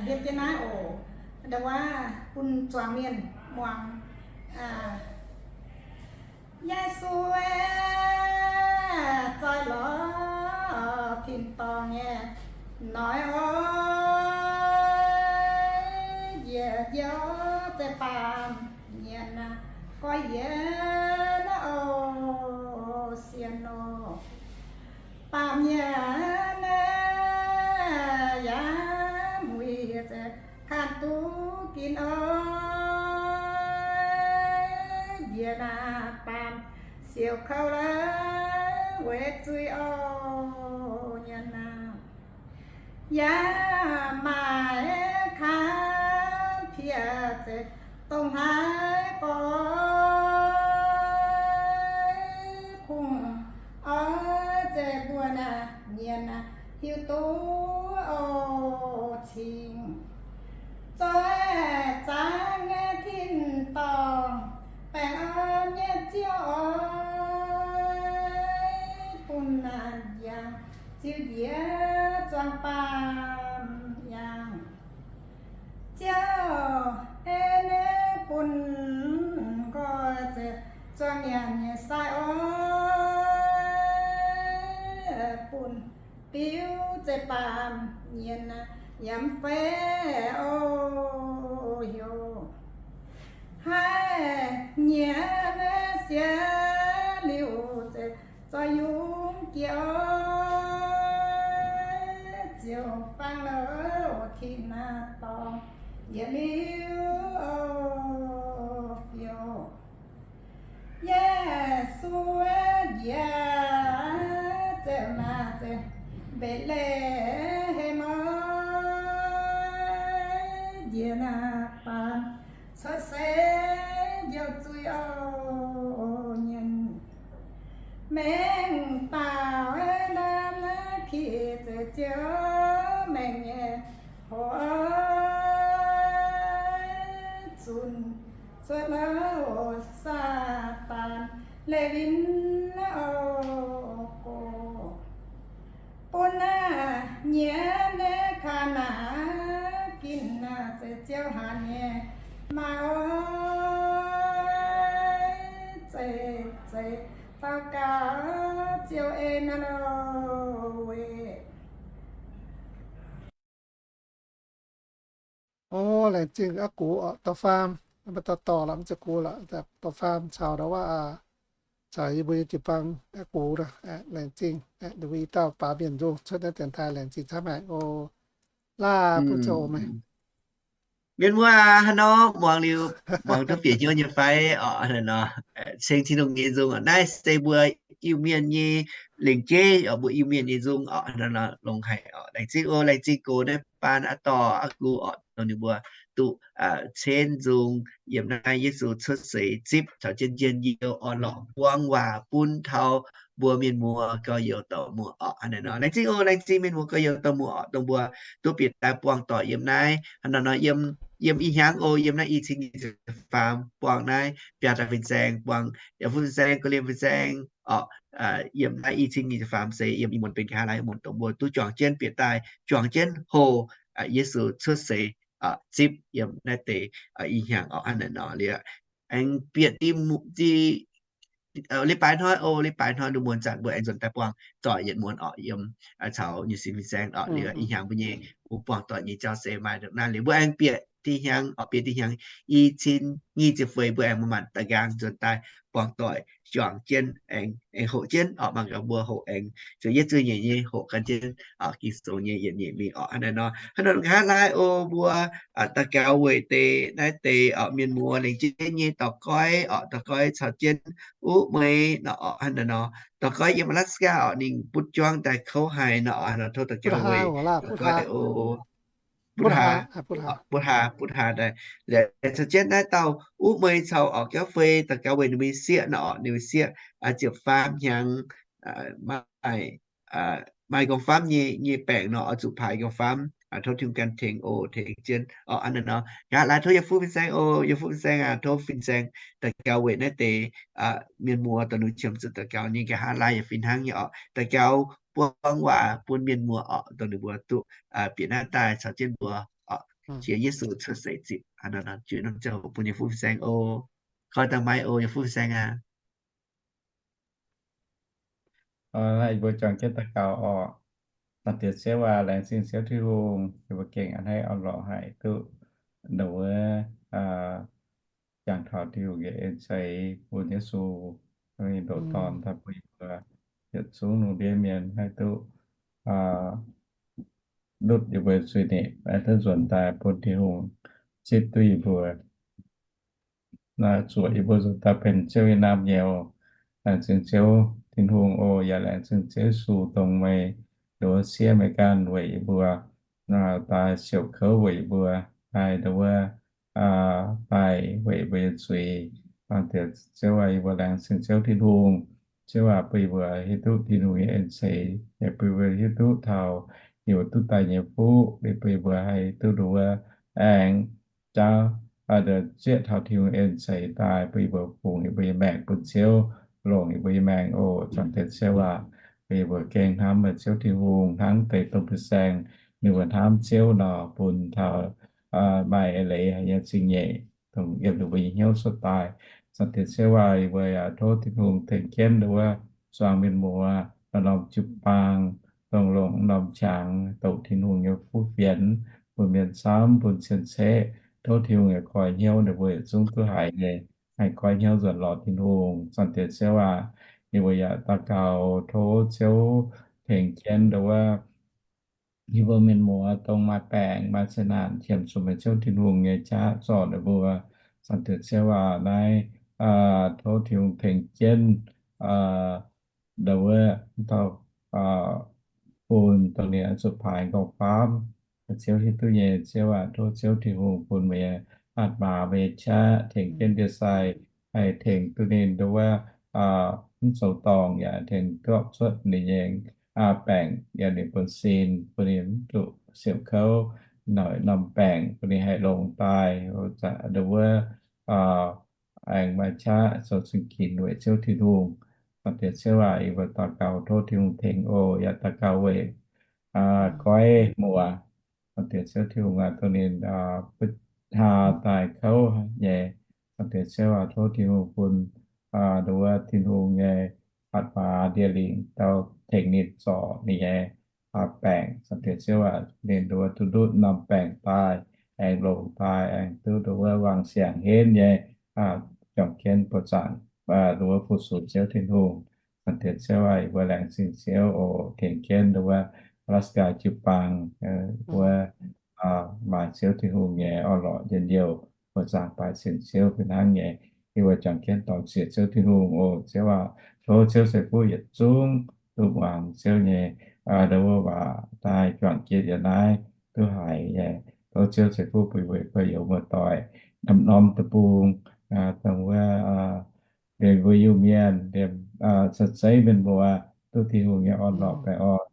hietv jienv naaiv oc. Ndau wuov bun zuangx mienh muangx. Yesu aah, zoih lorz tin-dorngh nyei noic oc. Njiec yie oc, zeiz baamh mienh aac, gorx-youz oc, sienx oc. Baamh mienh aac, yaac muic zeiz kanh duqv ginv oc. Njiec naaiv baamh siouc kouv la'wuic zuiz oc, nyanc aac. Yaac maaih kaav piex zeiz dongh hlaax gorx kungx oix zeiz mbuo naaic nyienx hiuv duqv oc cingx. Zoih zaangc nyei tin-dorngh, baengh orn nyei Ziouv oix bun naaic yangh ziux njiec zuangx baamh yangh. Ziouv ei naaiv bun nqoi zeiz zuangx nyanc nyei sai oc, bun diuv zeiz baamh mienh yaac mv fei oc heuc. Haih nyienx naaiv siex liuz zeiz zoih yungz jiex oc, ziouc fangx la'oc tin-dorngh yietc liuz oc fiouv. Yesu njiec ziouc naaic zeiz Mbetc^le^hem oc, njiec naaiv baamh cuotv seix njouh zuiz oc nyienx. Mengh baaux ndamv naaiv pih zeiz Ziouv maengc nyei hoc zunc cuotv la'oc Saadaan leiz-win oc gox. Bun naaiv nyienx naaiv kaav naaic ginv naaic zeiz Ziouv haanz nyei maaih oc, zeiz zeiz daux gaux Ziouv ei naaiv oc. Weic O, laengz zingh aqv gux oc, dorh faam, maiv dorh dorh lorqc, mv zeiz gux lorqc, dorh faam caux ndau wuov, caux yie mbuo nyei jiu-baang aqv gux. Laengz zingh, ninh mbuo i dauh baaux mienh nzung cuotv naaiv dienx taaih, laengz zingh camv haic o. Laav bun zoux meih. Mienh muoz aac, hnangv nor muangx liuz, muangx duqv bieqc hnyouv nyei fai oc? Hnangv nor, ceng Tin-Hungh nyei nzung oc. Naaiv se mbuo Iu-Mienh nyei lengc jeiv oc, mbuo Iu-Mienh nyei nzung oc. Hnangv nor longx haic oc. Laengz zingh o, laengz zingh gox naaiv baan aqv dorh aqv gux oc, dongh ninh mbuo duqv cenv nzung yiem naaiv Yesu cuotv seix zipv caux jienv njien-youh orn-lorqc buang waac bun taux mbuo mienh muoz gorx-youz dorh muoz oc. Hnangv naaiv nor laengz zingh o, laengz zingh mienh muoz gorx-youz dorh muoz oc, dongh mbuo duqv bieqc daaih buangh doic yiem naaiv. Hnangv naaiv nor yiem, yiem ih hnyangx o, yiem naaiv i cin nyic ziepc faam buangh naaiv biaav daaih fin-saeng, buangh yaac fu fin-saeng, ga'liem fin-saeng oc. Yiem naaiv i cin nyic ziepc faam se yiem ih muonz benx nqa'haav laai ih muonz dongh mbuo duqv juangc jienv bieqc daaih, juangc jienv hoh Yesu cuotv seix zipv yiem naaiv deix i hnyangx oc. Hnangv naaiv nor liuz aengx bieqc di, di leiz-baaix hnoi o, leiz-baaix hnoi lungh muonz zanc mbuo aengx nzuonx daaih buangh doic yietc muonz oc, yiem caux nyei sin fin-saeng oc. Liuz ih hnyangx mbuo nyei mbuo buangh doic nyei jauv se maaih ndongc naaiv liuz mbuo aengx bieqc di hnyangx oc, bieqc di hnyangx i cin nyic ziepc feix mbuo aengx manc-manc da'nqaang nzuonx daaih buangh doic juangc jienv, aengx, aengx hoqc jienv oc. Mangc gaax mbuo hoqc aengx zuqc yietv zuqc nyeic nyei hoqc gan jienv Ging-Sou nyei yietc nyeic mingh oc. Hnangv naaiv nor, hnangv nor nqa'haav laai o, mbuo daux gaux weic deix naaiv deix oc mienh muoz lengc jeiv nyei dorh goiv oc, dorh goiv caux jienv uv mueiz nor oc. Hnangv naaiv nor dorh goiv yiem Alaska oc, ninh butv juangv daaih kouv haic nor oc. Hnangv nor tov daux gaux weic dorh goiv o. Butv haa, butv haa, butv haa daaih. Liuz caux jienv naaiv dauh uv mueiz caux oc jauv fei daux gaux weic ninh mbuo nyei sieqv nor oc, ninh mbuo sieqv ziepc faam hnyangx, maaih, maaih nqorngv famv nyei, nyei baengc nor oix zuqc paaix nqorngv famv. Tov Tin-Hungh gan tengx o, tengx jienv oc. Hnangv naaiv nor nqa'haav laai tov yie fuqv fin-saeng o, yie fuqv fin-saeng aac, tov fin-saeng daux gaux weic naaiv deix mienh muoz dongh ninh qiemx zuqc daux gaux nyei. Nqa'haav laai yaac fih hnangv nyei oc, daux gaux buang waac bun mienh muoz oc, dongh ninh mbuo duqv bieqc naaiv daaih caux jienv mbuo oc, jiex Yesu cuotv seix zipv. Hnangv naaiv nor jueiv norm ziangh hoc bun yie fuqv fin-saeng o. Koi dangh maiv o, yie fuqv fin-saeng aac. Yie mbuo juangc jienv daux gaux oc. Naaiv deix Ziouv aac, laengz zingh Ziouv Tin-Hungh, yie mbuo gengh a'hneiv orn-lorqc haih duqv ndongc wuov jangx taux Tin-Hungh nyei en seix bun Yesu, ndoqc dorn daaih bun yie mbuo yietc zungv lungh ndiev mienh haih duqv nutv yie mbuo zuiz-nipc, haih duqv nzuonx daaih bun Tin-Hungh zipv duqv yie mbuo, zuoqc yie mbuo nzuonx daaih benx Ziouv nyei naamh nyouz. Laengz zingh Ziouv Tin-Hungh oc. Yaac laengz zingh Ziouv Yesu dongh meih nduov siev meih ganh weic yie mbuo, daaih siouc kouv weic yie mbuo, daaih nduov, daaih weic yie mbuo nyei zuiz. Ziouv aac, yie mbuo laengz zingh Ziouv Tin-Hungh. Ziouv aac, bun yie mbuo hiuv duqv Tin-Hungh nyei en seix, yaac bun yie mbuo hiuv duqv taux yie mbuo duqv daaih nyei fuqv, bun yie mbuo haih duqv nduov aengx jauv, zieqv taux Tin-Hungh en seix daaih, bun yie mbuo fungx yie mbuo nyei maengc bun Ziouv, longc yie mbuo nyei maengc oc. Zanc deix Ziouv aac, bun yie mbuo gengh hnamv meih Ziouv Tin-Hungh hnangv deix domh fin-saeng ninh mbuo hnamv Ziouv nor, bun taux maaih eix leiz haic nyei zingh nyeic dongh yiem ninh mbuo nyei hnyouv cuotv daaih. Zanc deix Ziouv aac, yie mbuo yaac tov Tin-Hungh tengx jienv nduov zuangx mienh muoz, norm-norm jiu-baang, dongh longc norm qangx doqc Tin-Hungh nyei fuqv fienx, bun mienh camv, bun cien-ceqv. Tov Tin-Hungh yaac koi hnyouv ninh mbuo yietc zungv duqv haiz nyei, haih goiv hnyouv nzuonx lorz Tin-Hungh. Zanc deix Ziouv aac, yie mbuo yaac daux gaux tov Ziouv tengx jienv nduov yie mbuo mienh muoz dongh maaih baengc maaih zeqc naanc qiemx zuqc meih Ziouv Tin-Hungh nyei qaqv zorc ninh mbuo. Zanc deix Ziouv aac, naaiv tov Tin-Hungh tengx jienv nduov wuov dauh bun dongh ninh oix zuqc paaix nqorngv-famv. Ziouv hiuv duqv nyei. Ziouv aac, tov Ziouv Tin-Hungh bun meih nyei atc maa, meih nyei qaqv tengx jienv ndie-sai, haih tengx duqv ninh nduov wuov mv zoux dorngc, yaac tengx duqv cuotv ninh nyei baengc, yaac ninh buonv-sin, bun ninh mv zuqc siouc kouv noic norm baengc, bun ninh haih longx daaih nduov wuov aengx maaih qaqv zoux cing-ginx weic Ziouv Tin-Hungh. Zanc deix Ziouv aac, yie mbuo daux gaux tov Tin-Hungh tengx oc. Yaac daux gaux weic goiv muoz. Zanc deix Ziouv Tin-Hungh aac, dongh ninh butv haa daaih kouv nyei. Zanc deix Ziouv aac, tov Tin-Hungh bun nduov Tin-Hungh nyei atc maa ndie lingc dau tengx ninh zorc ninh nyei baengc. Zanc deix Ziouv aac, ninh nduov duqv ndutv norm baengc daaih, aengx longx daaih, aengx duqv nduov wangc siangx henv nyei, juangc jienv buoqc zaangc nduov fu-sux Ziouv Tin-Hungh. Zanc deix Ziouv aac, yie mbuo laengz zingh Ziouv oc. Tengx jienv nduov wuov Alaska jiu-baang wuov maaih Ziouv Tin-Hungh nyei orn-lorqc njien-youh, buoqc zaangc baaix sienx Ziouv fih hnangv nyei. Yie mbuo juangc jienv dorh zieqc Ziouv Tin-Hungh oc. Ziouv aac, tov Ziouv ceix fuqv yietc zungv duqv muangx Ziouv nyei nduov wuov waac daaih juangc jienv yiem naaiv duqv haiz nyei. Tov Ziouv ceix fuqv bun yie mbuo youz muoz-doic norm-norm deic-bung, dongh wuov liemh mbuo Iu-Mienh, liemh caux zeiv mienh muoz, duqv Tin-Hungh nyei orn-lorqc baengh orn,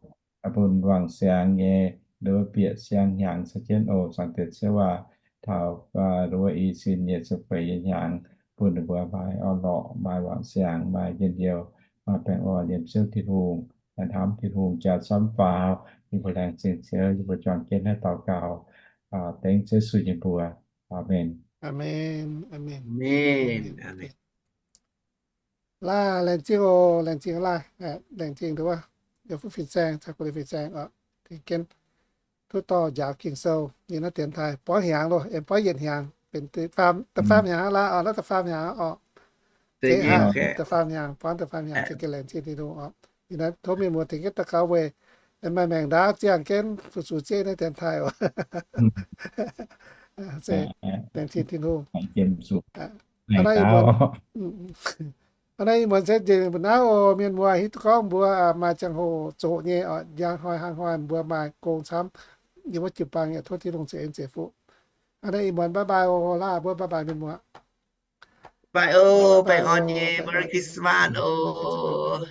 bun wangc siangx nyei, nduov bieqc siang hnyangx caux jienv oc. Zanc deix Ziouv aac, taux nduov i sin nyei ziepc feix nyei hnyangx, bun ninh mbuo maaih orn-lorqc, maaih wangc siangx, maaih njien-youh, maaih baengh orn yiem Ziouv Tin-Hungh, hnamv Tin-Hungh jaa camv faaux. Yie mbuo laengz zingh Ziouv, yie mbuo juangc jienv naaiv daux gaux dengv Ziouv Yesu nyei mbuox. Aamen. Laaih, laengz zingh oc, laengz zingh laaih, laengz zingh nduov, yie fuqv fin-saeng, caux gu'nyuoz fin-saeng oc, tengx jienv duqv dorh njaaux Ging-Sou yiem naaiv dienx taaih buangv hnyangx loh, aengx buangv yietc hnyangx, benx da'faam hnyangx laaih oc, naaiv da'faam hnyangx oc. Da'faam hnyangx, buangv da'faam hnyangx, za'gengh laengz zingh Tin-Hungh oc. Ih hnoi tov mienh muoz tengx jienv daux gaux weic maaih maengc ndaauv ziangh jienv fu-sux Ziouv naaiv dienx taaih oc. Laengz zingh Tin-Hungh. Hnangv naaiv ih muonz se njiec mbu'naaiv oc, mienh muoz, hiuv duqv gorngv mbuo maaih ziangh hoc zoqc nyei oc, njang hnoi hnangv hnoi mbuo maaih gong camv, yiem wuov jiu-baang yaac tov Tin-Hungh ceix en ceix fuqv. Hnangv naaiv ih muonz bye bye oc, laaih mbuo bye bye mienh muoz. Bye oc, baengh orn nyei Merry Christmas oc.